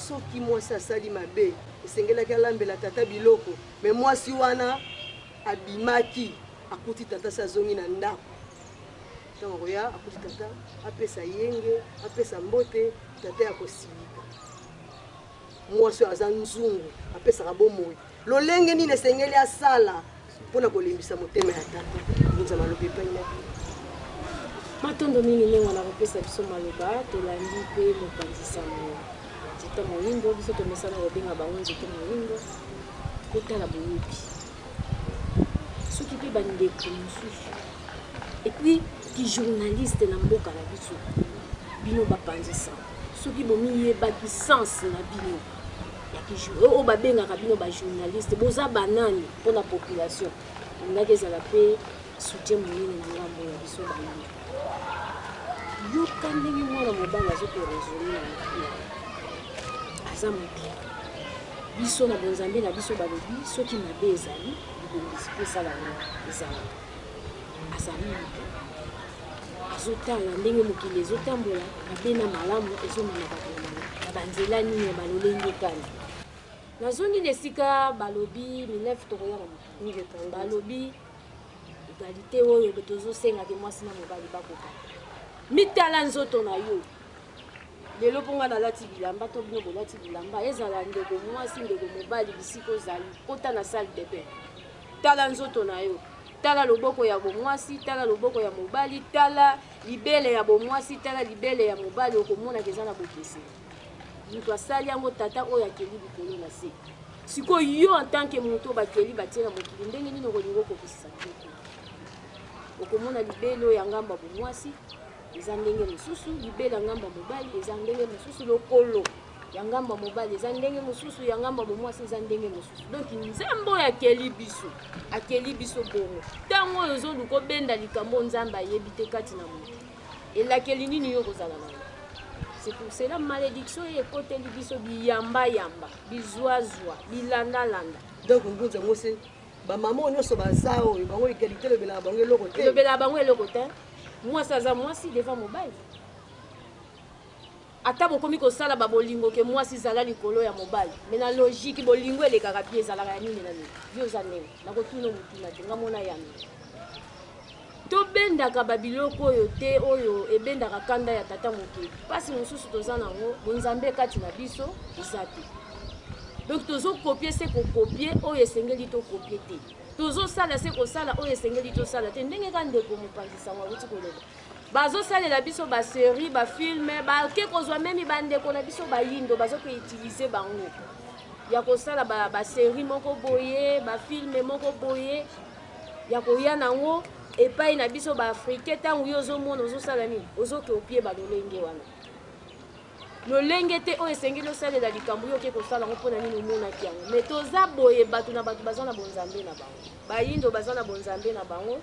soki mwasi asali mabe, esengelaki alambela tata biloko, mais mwasi wana abimaki, akuti tata si azongi na ndako. Ntango akoya, akuti tata, apesa yenge, apesa mbote, tata ya kosilika. Mwasi oyo aza nzungu apesaka bomoi, lolenge nini esengeli asala mpona kolembisa motema ya tata? Ngunza, maloba epai na bino. Matondo mingi ndenge wana kopesa biso maloba. Tolandi mpe mopanzi sango Nzete Moyindo. Biso tomesana kobenga bango Nzete Moyindo. Kotala boyebi soki mpe bandeko mosusu, et puis kijournaliste na mboka na biso, bino bapanzi sango, soki bomiyebaki sens na bino ya oyo babengaka bino bajournaliste, boza banani mpona population, olingaki ezala mpe soutien monene na ngambo ya biso bayindo. Yoka ndenge mwana mobali azokoraisonner na motu, aza motu. Biso na bonzambe na biso balobi soki mabe ezali, libongisi mpe esala ezalaka. Azali motu, azotala ndenge mokili ezotambola, mabe na malamu ezomema bato na banzela nini, ya balolenge kani. Nazongi na esika balobi minef, tokoya na motu. Balobi égalité oyo tozosengaki, mwasi na mobali bakoka. Mitala nzoto na yo lelo, mpo nga nalati bilamba to bino bolati bilamba, ezala ndeko mwasi, ndeko mobali, bisika ozali, kota na salle de bain, tala nzoto na yo, tala loboko ya bomwasi, tala loboko ya mobali, tala libele ya bomwasi, tala libele ya mobali, okomonaka eza na bokeseni. Moto asali yango, tata oyo akeli likolo na se. Sikoyo yo en tant que moto bakeli batie na mokili, ndenge nini okolinga okokisisa nzoto? Okomona libele oyo ya ngambo ya bomwasi eza ndenge mosusu, libele ya ngambo ya mobali eza ndenge mosusu, lokolo. Ya ngambo ya mobali eza ndenge mosusu, ya ngambo ya bomwasi eza ndenge mosusu. Donc Nzambe oyo akeli biso, akeli biso bongo. Ntango oyo ozoluka obenda likambo Nzambe ayebi te kati na moto, elakeli nini yo okozala na yango? C'est pour cela malédiction oyo ekoteli biso biyambayamba, bizwazwa, bilandalanda. Donc ngunza yango se bamama oyo nyonso baza oyo bango egalite elobelaka bango eloko te, elobelaka bango eloko te. Mwasi aza mwasi devant mobali. Ata bokomi kosala ba bolingo ke mwasi zala likolo ya mobali, mais na logique bolingo elekaka bien, ezalaka ya nini na nini? Yo oza ndenge nakotuna motuna te, nga mona yano. Tobendaka ba biloko oyo te, oyo ebendaka kanda ya tata mokeli. Pasi mosusu toza nango, bonzambe kati na biso eza te. Donc tozo copier se ko copier oyo esengeli to copier te. Tozosala se kosala oyo esengeli tosala te, ndenge ka ndeko mopanzi sango awuti koloba. Bazosalela biso ba serie, ba film, bake kozwa meme bandeko na biso bayindo bazo ko utiliser bango ya kosala ba, ba serie moko boye, ba film moko boye ya koya nango epai na biso ba africain. Ntango yo ozomona ozosala nini, ozoke opie ba lolenge wana, lolenge te oyo esengeli osalela likambo yo oke kosala yango mpo na nini omonaki yango. Me toza boye, bato na bato baza na bonzambe na bango, bayindo baza na bonzambe na bango,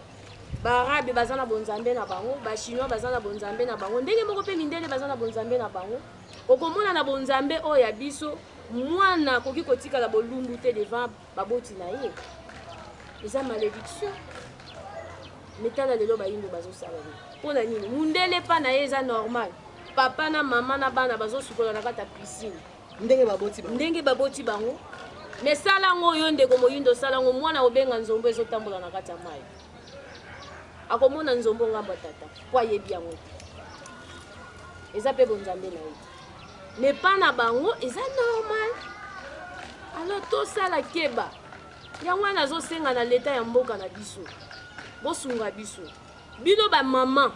baarabe baza na bonzambe na bango, bachinois baza na bonzambe na bango, ndenge moko mpe mindele baza na bonzambe na bango. Okomona na bonzambe oyo ya biso, mwana akoki kotikala bolumbu te devant baboti na ye, eza malédiction. Me tala lelo bayindo bazosala nini? Mpo na nini? Mundele pa na ye eza normal, papa na mama na bana bazosukola na kati ya piscine ndenge baboti bango, ndenge baboti bango. Me sala yango oyo ndeko moyindo, sala yango mwana obenga nzombo ezotambola na kati ya mai, akomona nzombo ngambo ya tata po ayebi yango te, eza mpe bonzambe na ye te. Me pa na bango eza normal. Alors tosala keba. Yango wana azosenga na leta ya mboka na biso, bosunga biso bino bamama,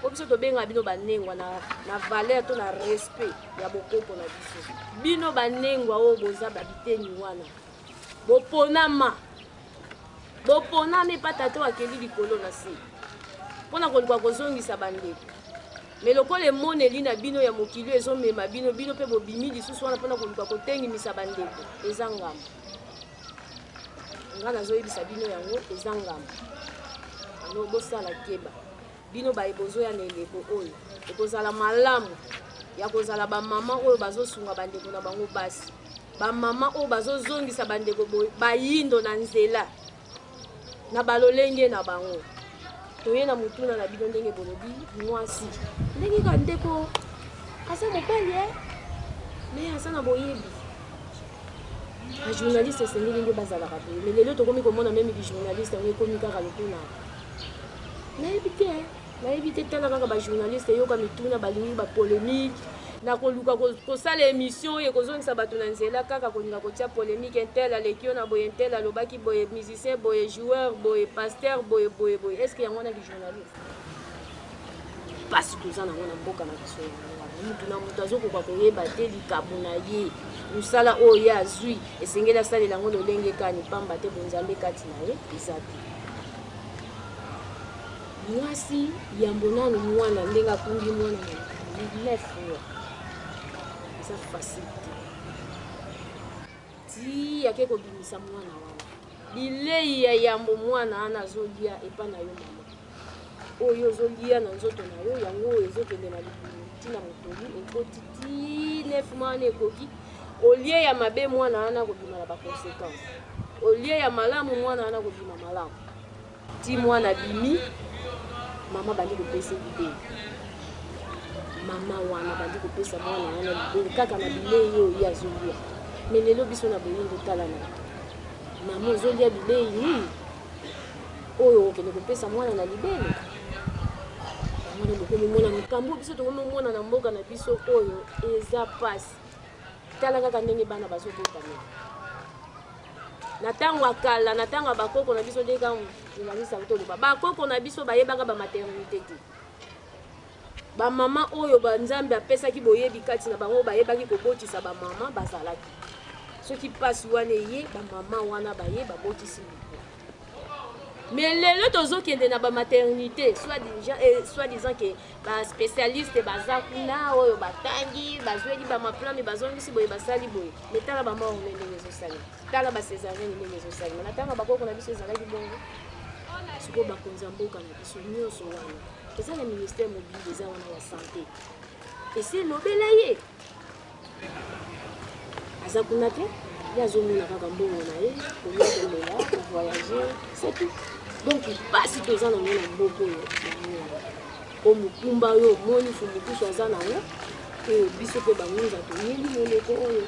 po biso tobenga bino banengwa na, na valeur to na respect ya bokoko na biso. Bino banengwa oyo boza babiteni wana, boponama, boponama epa tata oyo akeli likolo na se mpona koluka kozongisa bandeko. Me lokola emoneli na bino ya mokili ezomema bino, bino mpe bobimi lisusu wana mpona koluka kotengimisa bandeko, eza ngambo. Nga nazoyebisa bino yango eza ngambo. Alors bosala keba, bino baye bozoya na eleko oyo ekozala malamu ya kozala bamama oyo bazosunga bandeko na bango basi, bamama oyo bazozongisa bandeko bayindo na nzela na balolenge na bango. Toye na motuna na bino ndenge bolobi mwasi ndenge ka ndeko aza mobali e me aza na boyebi. Bajournaliste esengeli nde bazalaka boye, me lelo tokomi komona meme bijournaliste yango ekomi kaka lokola nayebi te, nayebi te. Tala kaka bajournaliste, eyoka mituna, balingi bapolémique na koluka kosala émission oyo ekozongisa bato na nzela, kaka kolinga kotia polémique, intel aleki yo na boye, intel alobaki boye, musicien boye, joueur boye, pasteur boye, boye boye. Est ce que yango wana kijournaliste? Mpasi toza nango na mboka na biso yango wana, mutu na mutu azokoka koyeba te likambo na ye, mosala oyo ye azwi esengeli asalela yango lolenge kani, pamba te bonzambe kati na ye eza te. Mwasi yambo nanu mwana ndenge akumbi mwana na 9 mois eza facile te, ti ake kobimisa mwana wana, bilei ya yambo mwana wana azolia epa na yo mama, oyo ozolia na nzoto na yo yango oyo ezokende na libumu ntina motolu ekoti ti 9 mois wana ekoki. Olie ya mabe mwana wana kobima na baconséquence, olie ya malamu mwana wana kobima malamu. Ti mwana abimi, mama bandi kopesa libele, mama wana bandi kopesa mwana wana libele kaka na bilei oyo ye azolia. Me lelo biso na boyindo, tala na mama ozolia bilei nini oyo okende kopesa mwana na libele? Mwana bokomi mona makambo biso tokomi omona na mboka na biso oyo eza pasi. Tala kaka ndenge bana bazobotama na ntango ya kala, na ntango ya bakoko na biso, ndenge kaka journaliste auti oloba, bakoko na biso bayebaka bamaternité te. Bamama oyo banzambe apesaki boyebi kati na bango, bayebaki kobotisa, bamama bazalaki. Soki mpasi wana eye, bamama wana baye babotisi moto. Mais lelo tozokende na ba maternité soit disant, eh, soit disant que ba spécialiste baza kuna oyo batangi bazweli ba maplami bazongisi boye basali boye mais tala ba mort ndenge ezosalema tala ba césarienne ndenge ezosalema na ntango bakoko na biso ezalaki bongo sikoyo bakonzi ya mboka na biso nyonso wana eza na ministère mobile eza wana ya sante esi elobela ye aza kuna te ye azomona kaka mbongo na ye kolia komela kovoyage c'est tout donc mpasi toza nango na mboka oyo yango wana po mokumba oyo omoni fumukusu aza nango oyo biso mpe bangunza toyeli moleko oyo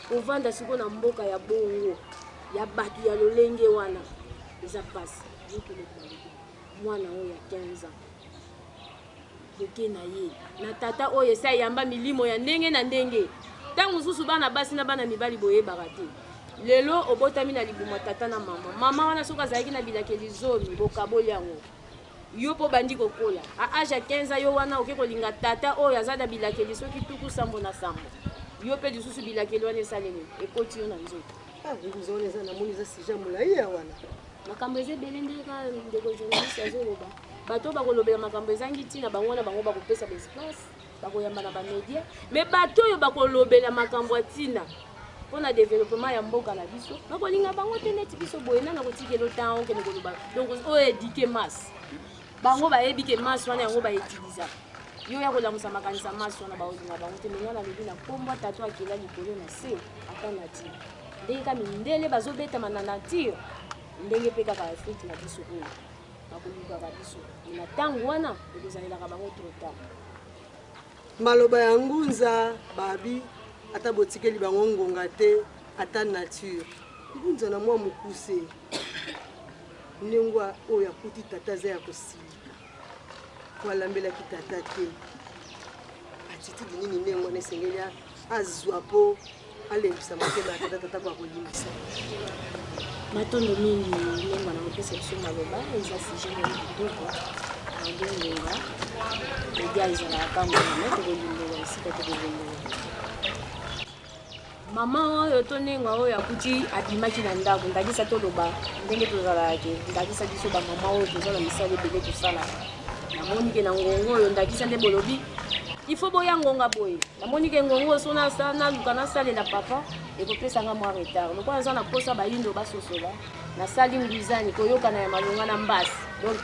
kovanda sikoyo na mboka ya bongo ya bato ya lolenge wana eza mpasi mwana oyo ya 15 ans Boke na ye na tata oyo esi ayamba milimo ya ndenge na ndenge. Ntango mosusu bana basi na bana mibali boyebaka te. Lelo obotami na libumu ya tata na mama. Mama wana soki azalaki na bilakeli zomi, bokaboli yango. Yo mpo obandi kokola. A age ya 15 ans yo wana oke kolinga tata oyo aza na bilakeli soki tuku sambo na sambo. Yo mpe lisusu bilakeli wana esali nini? Ekoti yo na nzoto. Ah, ngunza wana eza namoni eza sujet molai ya wana. Makambo eza ebele nde kaka ndeko journaliste azoloba. Bato oyo bakolobela makambo ezangi ntina bango wana bango bakopesa ba espace, bakoyamba na ba media, mais bato oyo bakolobela makambo ya ntina mpo na developpement ya mboka na biso bakolinga bango te neti biso boye nani akotikela otan okende koloba donc oyo edike masse bango bayebi ke masse wana yango bautilisaka yo ya kolamusa makanisa masse wana bakolinga bango te menga nalobi na nkombo ya tata akela likolo na se ata nature ndenge ka mindele bazobetama na nature ndenge mpe kaka afrike na biso oyo bakolukaka biso me na ntango wana ekozalelaka bango trop tard. Maloba ya ngunza babi ata botikeli bango ngonga te ata nature ngunza na mwa mokuse ndenge oyo akuti tata aza ya kosilika po alambelaki tata te attitude nini ndenge wana esengeli azwa po alembisa motema ya tata tata ko akolimbisa matondo mingi ndenge na kopesa biso maloba eza sujet moko kitoko yango ngonga media ezalaka ka ngonga me tokolimbola esika tokolimbola mama oyo to ndenge oyo akuti abimaki na ndako ndakisa toloba ndenge tozalaka ke ndakisa biso bamama oyo toza na misala ebele tosalaka namoni ke na ngonga oyo ndakisa nde bolobi il faut boya ngonga boye namoni ke ngonga oyo so naluka nasalela papa ekopesa nga mwa retard lokola naza na mposa bayindo basosola nasali ngwizani koyokana ya malonga na mbasi donc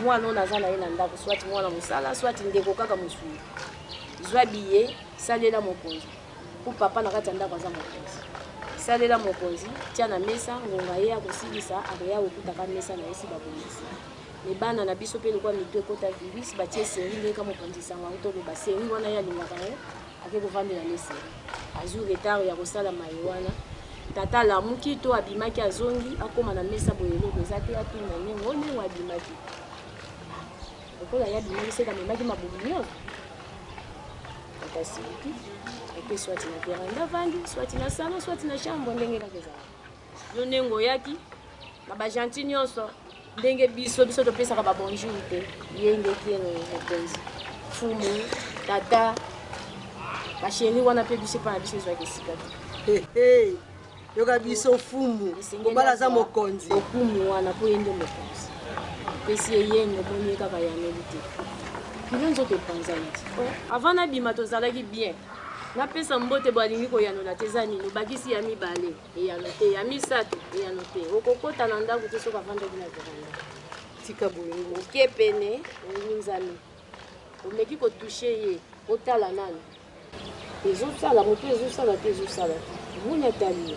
mwana oyo naza na ye na ndako swati mwana mosala swati ndeko kaka mosuni zwa biye salela mokonzi mpo papa na kati ya ndako aza mokonzi salela mokonzi tia na mesa ngonga ye akosilisa akoya kokutaka mesa na ye si babongisi me bana na biso mpe lokola mito ekota virus batie seri ndenge ka mokonzi sango yango toloba seri wana ye alingaka yango ake kovandela ne seri azwi retard ya kosala maye wana tata alamuki to abimaki azongi akóma na mesa boye eloko eza te atuna ndenge o ndenge abimaki lokola ye abimaki seke amemaki mabumu nyonso tata asiliki eke swati na veranda avandi swati na salon swati na chambre ndenge kaka ezalaka yo ndenge oyaki na bagentil nyonso ndenge biso biso topesaka ba bonjour te ye nde kieno mokonzi fumu tata basheri wana mpe biso epai na biso ezwaki esika te yoka biso fumu mobali aza mokonzi okumu wana mpo ye nde mokonzi opesi ye yengo omoni ye kaka yanoli te kilo nzoto epanzani ti oh, avant nabima tozalaki bien napesa mbote bo alingi koyanola te eza nini obakisi ya mibale Eyano te. Ya misato, eyano te. Okokota na ndako te soki avandaki na veranda. Tika bolingo. Oke pene, ongunzami. Omeki kotouche ye, otala nanu. Ezosala, moto ezosala te, ezosala te. Omoni atali ye.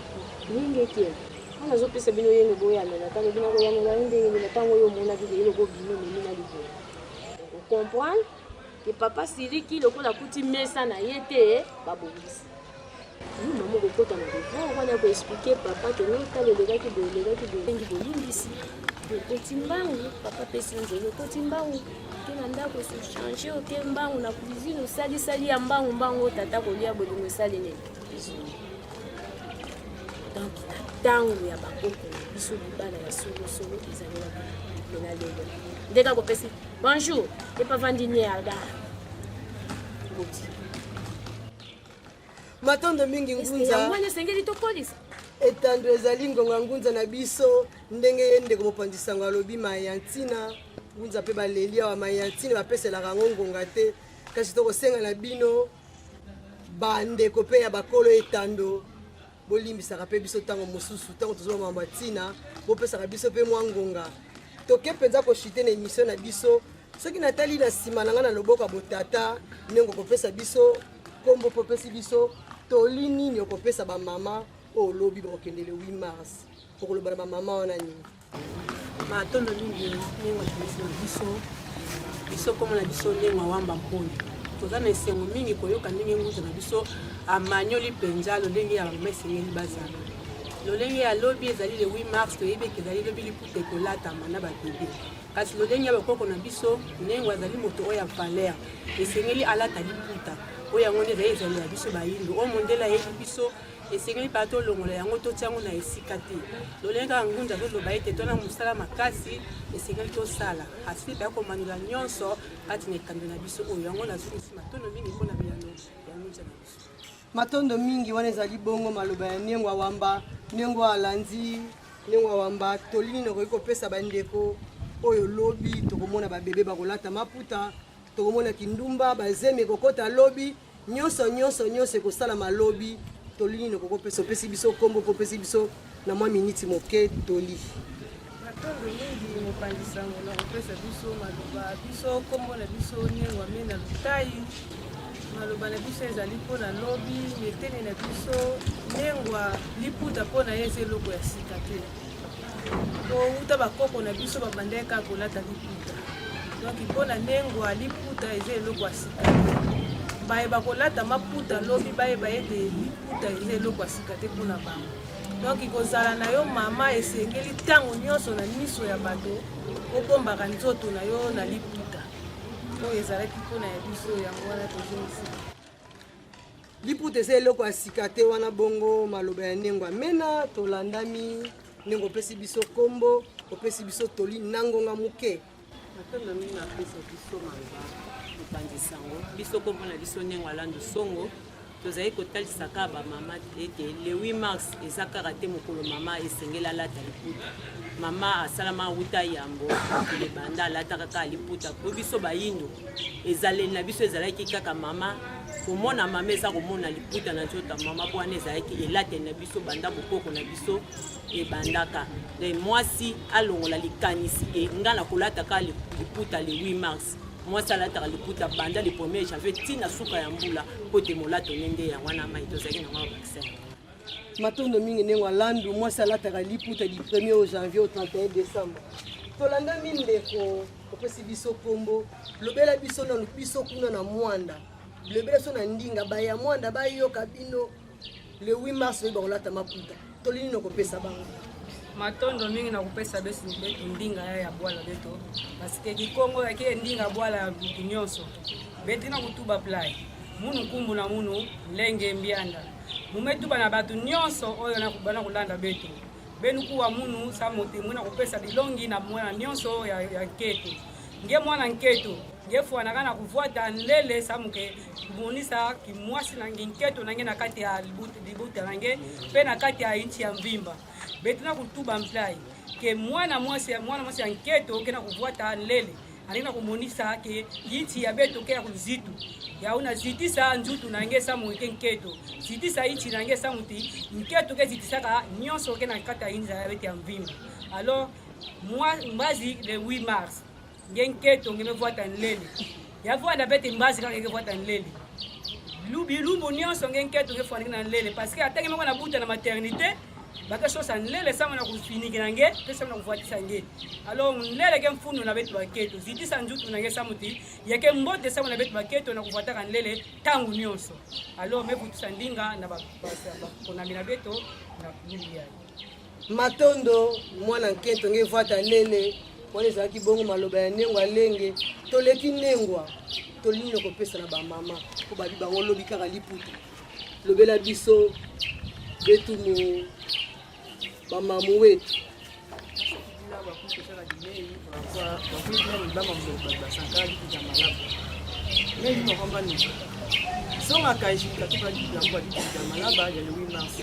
Ndenge ekende. Wana azopesa bino yenge boyanola. Talo bino koyanola ye ndenge nini ntango oyo omonaki ke eloko obimi omemi na libolo. Donc ocomprendre ke papa siliki lokola akuti mesa na ye te babongisi. Yo mama okokota na devoir wana ya koexplike papa ke no tala elekaki boye elekaki boye engi bolimbisi okoti mbangu papa apesi yo nzela okoti mbangu oke na ndako osochange oke mbangu na cuisine osalisali ya mbangu mbangu tata kolia bolingo esali nini ezongi donc na ntango ya bakoko na biso libala ya solosolo ezalelaki mpe na lelo nde kaka opesi bonjour epavandi nie alga boti Matondo mingi Ngunza. Yango wana esengeli tokolisa. Etando ezali ngonga ngunza na biso ndenge ye ndeko mopanzi sango alobi maye ya ntina ngunza mpe baleli awa maye ya ntina bapeselaka yango ngonga te kasi tokosenga na bino bandeko mpe ya bakolo etando bolimbisaka mpe biso ntango mosusu ntango tozwa makambo ya ntina bopesaka biso mpe mwa ngonga toke mpenza koshite na emission na biso soki natali na nsima na ngai na loboko ya botata ndenge okopesa biso nkombo mpe opesi biso toli nini okopesa bamama oyo lobi bakokende le 8 mars okoloba na bamama wana nini matondo mingi ndenge otumisi na biso biso nkombo na biso ndenge wamba mponi toza na esengo mingi koyoka ndenge nguza na biso amanyoli mpenza lolenge ya bamama esengeli bazala lolenge ya lobi ezali le 8 mars toyebi eke ezali lobi liputa ekolatama na babebe kasi lolenge ya bakoko na biso ndenge azali moto oyo ya valeur esengeli alata liputa oyo yango nde ezali ezali ya biso bayindo oyo mondele ayebi biso esengeli mpenza tolongola yango totia yango na esika te lolenge kaka ngunza azoloba ete tona mosala makasi esengeli tosala asili mpenza komanola nyonso kati na etando na biso oyo yango nazongisi matondo mingi mpo na biyano ya ngunza na biso matondo mingi wana ezali bongo maloba ya nengwa wamba nengwa alandi nengwa wamba toli nini okoki kopesa bandeko oyo lobi tokomona babebe bakolata maputa tokomona kindumba bazemi ekokota lobi nyonso nyonso nyonso ekosalama lobi toli nini okoki kopesa opesi biso nkombo mpo opesi biso na mwa miniti moke toli matondo mingi mopanzi sango na kopesa biso maloba biso nkombo na biso nengwa me na lutai maloba na biso ezali mpo na lobi meteni na biso nengwa liputa mpo na ye eza eloko ya sika te po uta bakoko na biso babandaki kaka kolata liputa donc mpo na nengwa liputa eza eloko ya sika te baye bakolata maputa lobi bayeba ete liputa eza eloko ya sika te mpo na bango donc kozala na yo mama esengeli ntango nyonso na miso ya bato obombaka nzoto na yo na liputa oyo ezalaki mpo na ya biso yango wana tozongisi Liputa eza eloko ya sika te wana bongo maloba ya Nengwa Mena tolandami ndenge opesi biso kombo opesi biso toli na ngonga moke. Matondo mingi apesa biso maloba mopanzi sango biso kombo na biso Nengwa Landu Songo tozali kotalisa kaka bamama ete le 8 mars eza kaka te mokolo mama esengeli alata liputa mama asalama wuta yambo mokili ebanda alataka kaka liputa po biso bayindo ezaleli na biso ezalaki kaka mama komona mama eza komona liputa na nzoto ya mama mpo wana ezalaki elateli na biso banda bokoko na biso ebandaka donc mwasi alongola likanisi ke nga nakolata kaka liputa le 8 mars mwasi alataka liputa banda le 1er janvier ti na suka ya mbula mpo ete molato ne nde yango wana mai tozalaki nango ya bakisa matondo mingi ndenge alandu mwasi alataka liputa du 1er au janvier au 31 décembre tolandami ndeko opesi biso nkombo lobela biso nanu biso kuna na mwanda lobela biso na ndinga baya mwanda bayoka bino le 8 mars oyo bakolata maputa toli nini okopesa bango matondo mingi na kopesa besu betu ndinga ya ya bwala beto parce kikongo yake ndinga bwala ya mutu nyonso beti na kutuba play munu nkumbu na munu lenge mbianda mumetuba na bato nyonso oyo bana kolanda beto benu kuwa munu sa mote mwina kopesa bilongi na mwana nyonso ya, ya nketo nge mwana nketo nge fwanaka na kuvwata nlele samuke kumonisa kimwasi na nge nketo na nge na kati ya libuta na nge mpe na kati ya inchi ya mvimba beti na kutuba mplai ke mwana mwasi mwana mwasi ya nketo ke na kuvwata nlele alingi na komonisa ke yiti ya beto ke ya kuzitu ya una zitisa nzutu na nge samu ke nketo zitisa yiti na nge samu ti nketo ke zitisaka nyonso ke na kati ya inza ya beti ya mvimba alors moi mbazi le 8 mars nge nketo nge mevwata nlele ya vwanda beti mbazi kaka nge vwata nlele bilumbu nyonso nge nketo nge fwandiki na nlele parce que atangi moko na buta na maternité bakesosa nlele sama na kufiniki na nge mpe sama na kuvuatisa nge alors nlele ke mfunu na betu baketo zitisa nzutu na nge samuti yeke mbote sama na betu baketo na kuvuataka nlele ntango nyonso alors mevutisa ndinga na bakonami na beto na kululu yaye matondo mwana nkento nge vwata lele wana ezalaki bongo maloba ya nengwa lenge toleki nengwa tolingi na kopesa na bamama mpo babi bango lobi kaka liputa lobela biso betumu bamamu wetu Songa kaji katuka likambo ya malaba ya le 8 mars.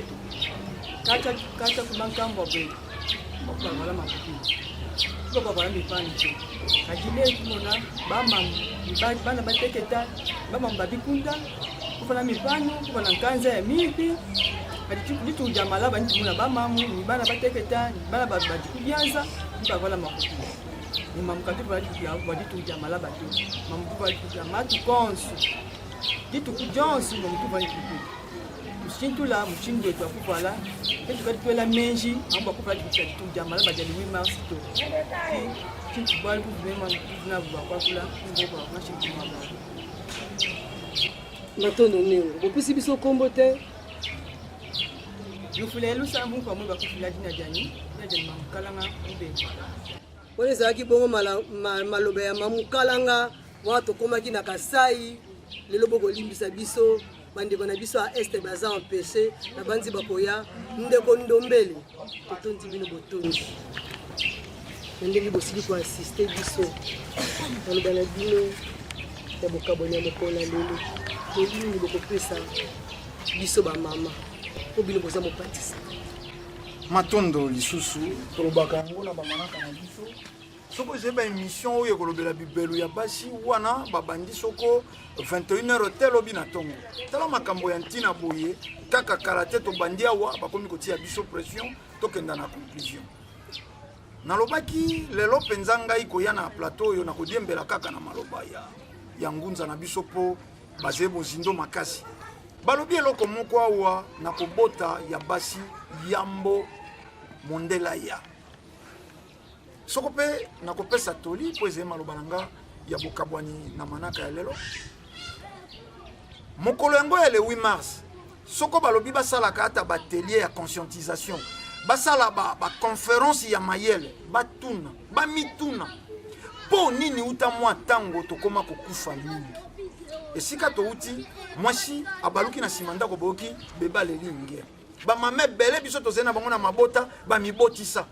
Katshia katshia ku bankambua betu bavua bavuala mabuki, bavua bavuala mipanu to. Kadi lelu tumona bamamu bana bateketa, bamamu ba bikunda kuvuala mipanu, kuvuala nkanza ya mipi. Kadi dituku dia malaba ndi tumona bamamu ne bana bateketa ne bana badi ku bianza ndi bavuala mabuki. Ne mamu katu uvuala bua dituku dia malaba to, mamu utu uvuala dituku dia matuku onso, dituku dionso mamu utu uvuala dituku. Tushintula mushindu wetu wa kuvuala, ke tukadi tuela meji amu bua kuvuala dituku dia dituku dia malaba dia le 8 mars to. Tshintu bualu bubi mema nabu bua kuakula mbobo ngashintula muaba. Matondo nengo bopesi biso kombo te. Lufula lusambu pamue bakufila dina dianyi, dina dianyi Mamukalanga Mubemba. Wana ezalaki bongo maloba ya Mamukalanga wana tokomaki na Kasai. Lelo bokolimbisa biso bandeko na biso ya este baza empeshe na banzi bakoya. Ndeko Ndombele, totondi bino botondi na ndenge bosili koassiste biso maloba na bino ya bokabwani ya mokolo na lelo. Toli nini bokopesa biso bamama mpo bino boza mopatisa? Matondo lisusu tolobaka yango na bamanaka na biso. Soki ozali ba émission oyo ekolobela bibelu ya basi wana babandi soko 21h te lobi na ntongo. Tala makambo ya ntina boye kaka kala te tobandi awa bakomi kotia biso pression tokenda na conclusion. Nalobaki lelo mpenza ngai koya na plateau oyo nakodiembela kaka na maloba ya, ya ngunza na biso mpo bazali bozindo makasi. Balobi eloko moko awa na kobota ya basi yambo mondela ya soko mpe nakopesa toli mpo ezali maloba na nga ya bokabwani na manaka ya lelo. Mokolo yango ya le 8 mars, soko balobi basalaka ata baatelier ya conscientisation, basala baconférence ba ya mayele, batuna bamituna mpo nini uta mwa ntango tokoma kokufa mingi. Esika touti, mwasi abaluki na nsima ndako, boyoki bebe aleli nge. Bamama ebele biso tozali na bango na mabota bamibotisa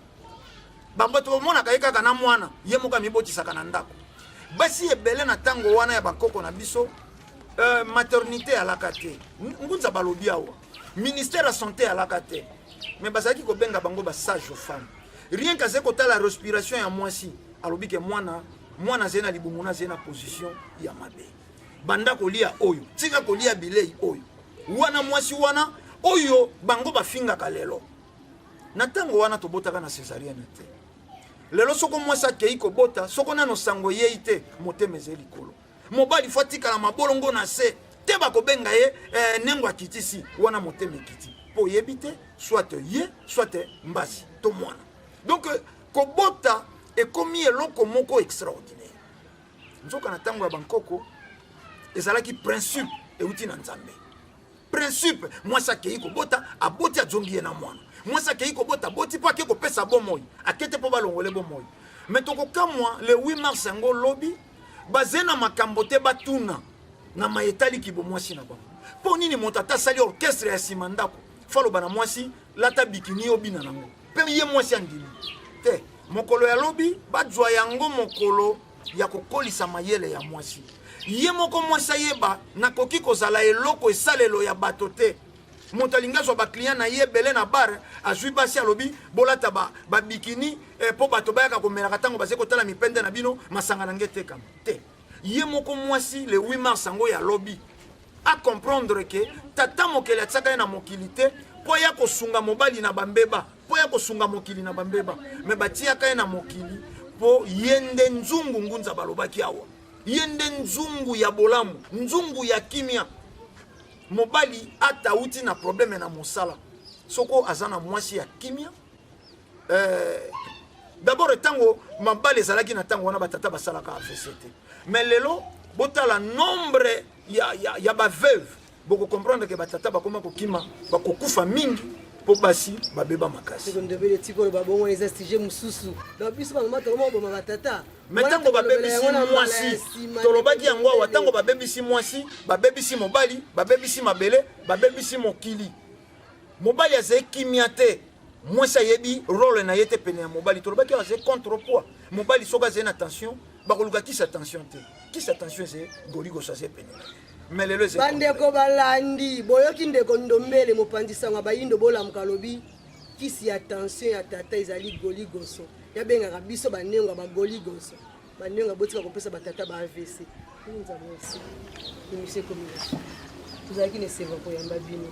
bango, tomonaka ye kaka na mwana ye moko amibotisaka na ndako. Basi ebele na ntango wana ya bakoko na biso maternité alaka te, ngunza balobi awa ministère ya santé alaka te, mais bazalaki kobenga bango ba sage femme. Rien qu'azali kotala respiration ya mwasi, alobi ke mwana mwana azali na libumu na azali na position ya mabe, banda kolia oyo, tika kolia bilei oyo. Wana mwasi wana oyo bango bafingaka lelo, na ntango wana tobotaka na césarienne te. Lelo soko mwasi akei kobota, soko nano sango eyei te, motema ezali likolo. Mobali fo atikala mabolongo na se te, bakobenga ye nengo akitisi wana motema ekiti mpo oyebi te soit ye soit mbasi to mwana. Donc kobota ekomi eloko moko extraordinaire. Nzoka na ntango ya bankoko ezalaki principe euti na Nzambe. Principe, mwasi akei kobota, aboti azongi ye na mwana. Mwasi akei kobota, aboti mpo akei kopesa bomoi, akete mpo balongole bomoi. Me tokokamwa le 8 mars yango lobi baze na makambo te batuna na maetali kibo mwasi na bango. Mpo nini moto ata asali orchestre ya nsima ndako faloba na mwasi lata bikini obina nango, mpe ye mwasi andimi te. Mokolo ya lobi bazwa yango mokolo ya kokolisa mayele ya mwasi. Ye moko mwasi ayeba nakoki kozala eloko esalelo ya bato te. Moto alingi azwa baclient na ye ebele na bar, azwi basi alobi bolata babikini ba mpo bato bayaka komelaka ntango bazali kotala mipende na bino, masanga na nge etekama te. Ye moko mwasi le 8 mars yango ya lobi a comprendre ke tata mokeli atiaka ye na mokili te mpo ya kosunga mobali na bambeba, mpo ya kosunga mokili na bambeba, me batiaka ye na mokili mpo ye nde nzungu ngunza balobaki awa, ye nde nzungu ya bolamu, nzungu ya kimia. Mobali ata auti na probleme na mosala, soko aza na mwasi ya kimia d'abord ntango mabale ezalaki na ntango wana batata basalaka AVC te, mais lelo botala nombre ya baveuve, bokocomprendre ke batata bakoma kokima, bakokufa mingi mpo basi babeba makasi. Ndobele tikolo babongo eza sujet mosusu. Donc biso bamama tokoma koboma batata. Me ntango babebisi mwasi, tolobaki yango awa, ntango babebisi mwasi, babebisi mobali, babebisi mabele, babebisi mokili. Mobali azali kimia te, mwasi ayebi role na ye te pene ya mobali. Tolobaki awa azali contrepoids. Mobali soki azali na tension, bakoluka kisa tension te, kisa tension ezali goligoso azali pene na ye. Mais lelo bandeko balandi boyoki ndeko Ndombele mopanzi sango ya bayindo bolamuka alobi. Kisi ya tension ya tata ezali goligoso. Yabengaka biso banengo ba goligoso. Banengo botika kopesa ba tata ba AVC. Ngunza merci. Emission ekomi na suka. Tozalaki na esengo koyamba bino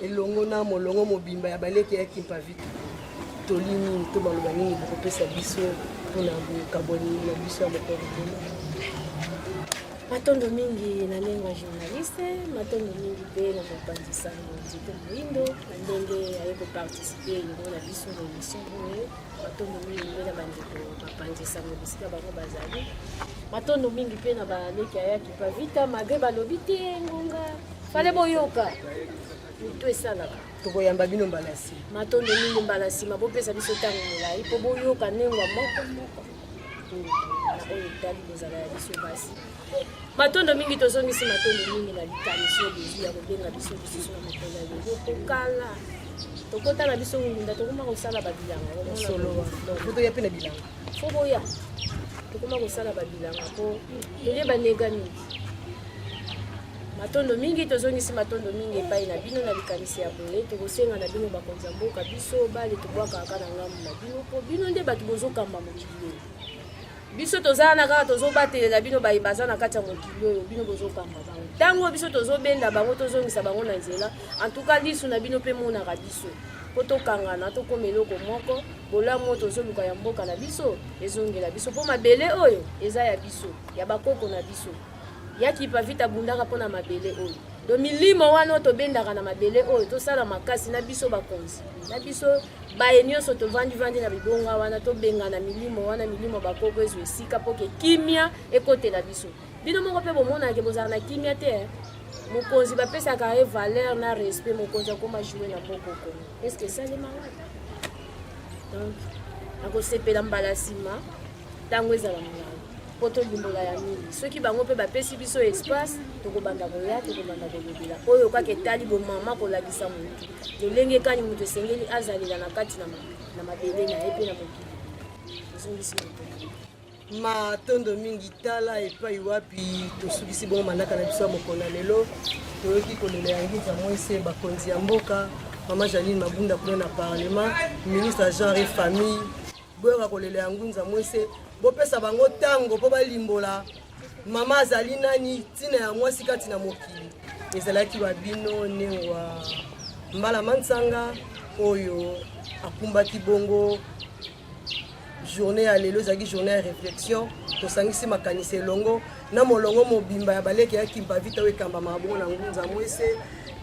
elongo na molongo mobimba ya baleki ya Kimpa Vita. Toli nini to maloba nini bokopesa biso mpona bokabwani na biso ya mokolo lelo? Matondo mingi na ndenge ya journaliste, matondo mingi mpe na mopanzi sango Nzete Moindo na ndenge aye koparticipe elongo na biso na emission oyo. Matondo mingi mpe na bandeko bapanzi sango bisika bango bazali. Matondo mingi mpe na baleki ya Kimpa Vita, malgre balobi te ngonga fale boyoka mito esalaka. Tokoyamba bino mbala nsima. Matondo mingi mbala nsima, bopesa biso ntango molai mpo boyoka nengwa moko moko na oyo etali kozala ya biso basi. Matondo mingi, tozongisi matondo mingi na likanisi oyo bozwi ya kobenga biso lisusu na mokolo ya lelo. Tokala tokota na biso ngunda, tokoma kosala babilanga solo fo toya mpe na bilanga, fo boya, tokoma kosala babilanga mpo tolie banega mingi. Matondo mingi, tozongisi matondo mingi epai na bino na likanisi ya boye. Tokosenga na bino bakonzi ya mboka, biso bale tobwakaka kaka na ngambo na bino, mpo bino nde bato bozokamba mokili oyo. Biso toza wana kaka tozobatelela bino baye baza na kati ya mokili oyo, bino bozokamba bango. Ntango biso tozobenda bango, tozongisa bango na nzela. En tout cas lisu na bino mpe monaka biso mpo tokangana, tokoma eloko moko. Bolamu oyo tozoluka ya mboka na biso ezongela biso, mpo mabele oyo eza ya biso, ya bakoko na biso. Ya Kimpa Vita abundaka mpo na mabele oyo. Do milimo wana oyo tobendaka na mabele oyo, tosala makasi na biso bakonzi na biso baye nyonso tovandi-vandi na bibonga wana, tobengana milimo wana, milimo bakoko ezwa esika mpo ke kimia ekotela biso. Bino moko mpe bomonaka ke bozala na kimia te. Mokonzi bapesaka ye valeur na respect, mokonzi akoma jouer na mboka Congo. Est-ce que esalema wapi? Donc nakosepela mbala nsima ntango ezala molai mpo tolimbola ya mingi. Soki bango mpe bapesi biso espace, tokobanda koya, tokobanda kolobela oyo kaka etali bomama, kolakisa motu lolenge kani moto esengeli azalela na kati na mabele na ye mpe na mokili. Ezongisi moto. Matondo mingi. Tala epai wapi tosukisi bongo manaka na biso ya mokolo na lelo. Toyoki kolela ya Ngunza Mwese, bakonzi ya mboka, mama Janine Mabunda kuna na parlement, ministre ya genre et famille. Boyoka kolela ya Ngunza Mwese, bopesa bango ntango mpo balimbola mama azali nani, ntina ya mwasi kati na mokili. Ezalaki wa bino Nengwa Mbala Mansanga oyo akumbaki bongo journée ya lelo. Ezalaki journée ya réflexion, tosangisi makanisi elongo na molongo mobimba ya baleki ya Kimpa Vita oyo ekambamaka bongo na Ngunza Mwese.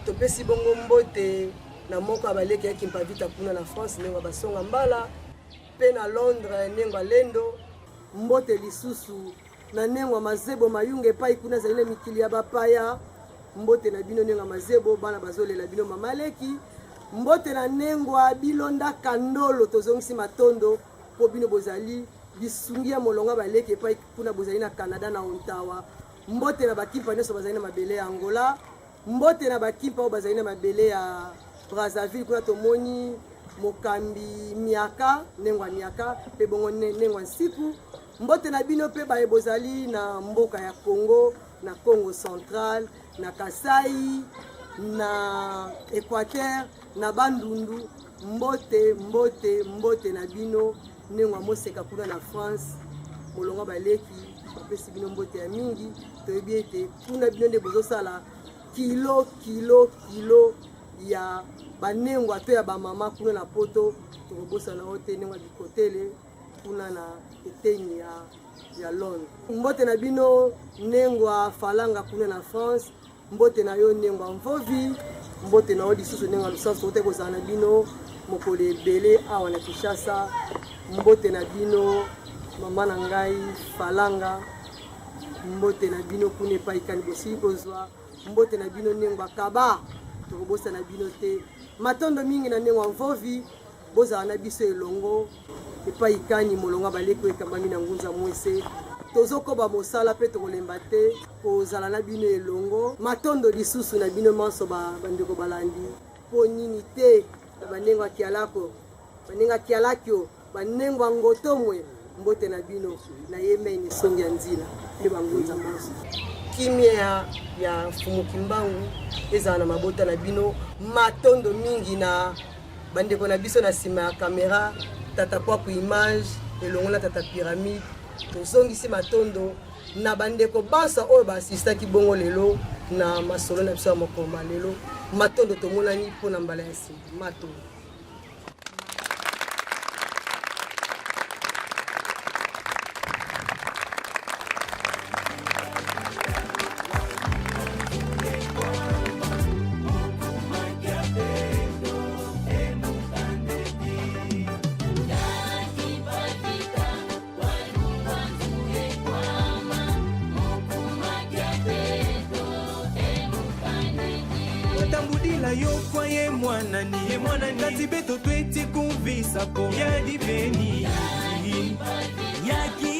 Topesi bongo mbote na moko ya baleki ya Kimpa Vita kuna na France, Nengwa Basonga Mbala, mpe na Londres, Nengwa Lendo. Mbote lisusu na Nengwa Mazebo Mayunga epai kuna azali na mikili ya bapaya. Mbote na bino Nengwa Mazebo, bana bazolela bino mama leki. Mbote na Nengwa Bilonda Kandolo, tozongisi matondo mpo bino bozali lisungi ya molongo baleki epai kuna bozali na Canada na Ottawa. Mbote na bakimpa nyonso bazali na mabele ya Angola. Mbote na bakimpa oyo bazali na mabele ya Brazzaville, kuna tomoni mokambi Miaka, Nengwa Miaka mpe bongo Nengwa Nsiku. Mbote na bino mpe baye bozali na mboka ya Congo, na Congo Central, na Kasai, na Equateur, na Bandundu. Mbote, mbote, mbote na bino Nengwa Moseka kuna na France. Molongo baleki bapesi bino mbote ya mingi. Toyebi ete kuna bino nde bozosala kilo kilo kilo ya banengwa to ya bamama kuna na poto. Tokobosana yo te Nengwa Bikotele kuna na eteni ya Londres. Mbote na bino Nengwa Falanga kuna na France. Mbote na yo Nengwa Mvovi. Mbote na yo lisusu Nengwa Lusanso, ote kozala na bino mokolo ebele awa na Kinshasa. Mbote na bino mama na ngai Falanga. Mbote na bino kuna epai kani bosili kozwa. Mbote na bino Nengwa Kaba, tokobosana bino te. Matondo mingi na Nengwa Mvovi, bozala na biso elongo epai kani molongo baleki oyo ekambami na Ngunza Mwese. Tozokoba mosala mpe tokolemba te kozala na bino elongo. Matondo lisusu na bino manso bandeko balandi, mpo nini te na banengo ya Kialako, banengo ya Kialakio, banengo ya Ngotomwe. Mbote na bino na ye mene songi ya nzila nde bangunza manso. Kimia ya Mfumu Kimbangu ezala na mabota na bino. Matondo mingi na Bandeko na biso na nsima ya kamera, tata Kwaku image elongo na tata Pyramide, tozongisi matondo na bandeko banso oyo baasistaki bongo lelo na masolo na biso ya mokolo ma lelo. Matondo, tomonani mpo na mbala ya nsima. Matondo. Tambudila yo kwa ye mwanani ye mwanani kati beto tweti kumvisa ko ya diveni Yaki.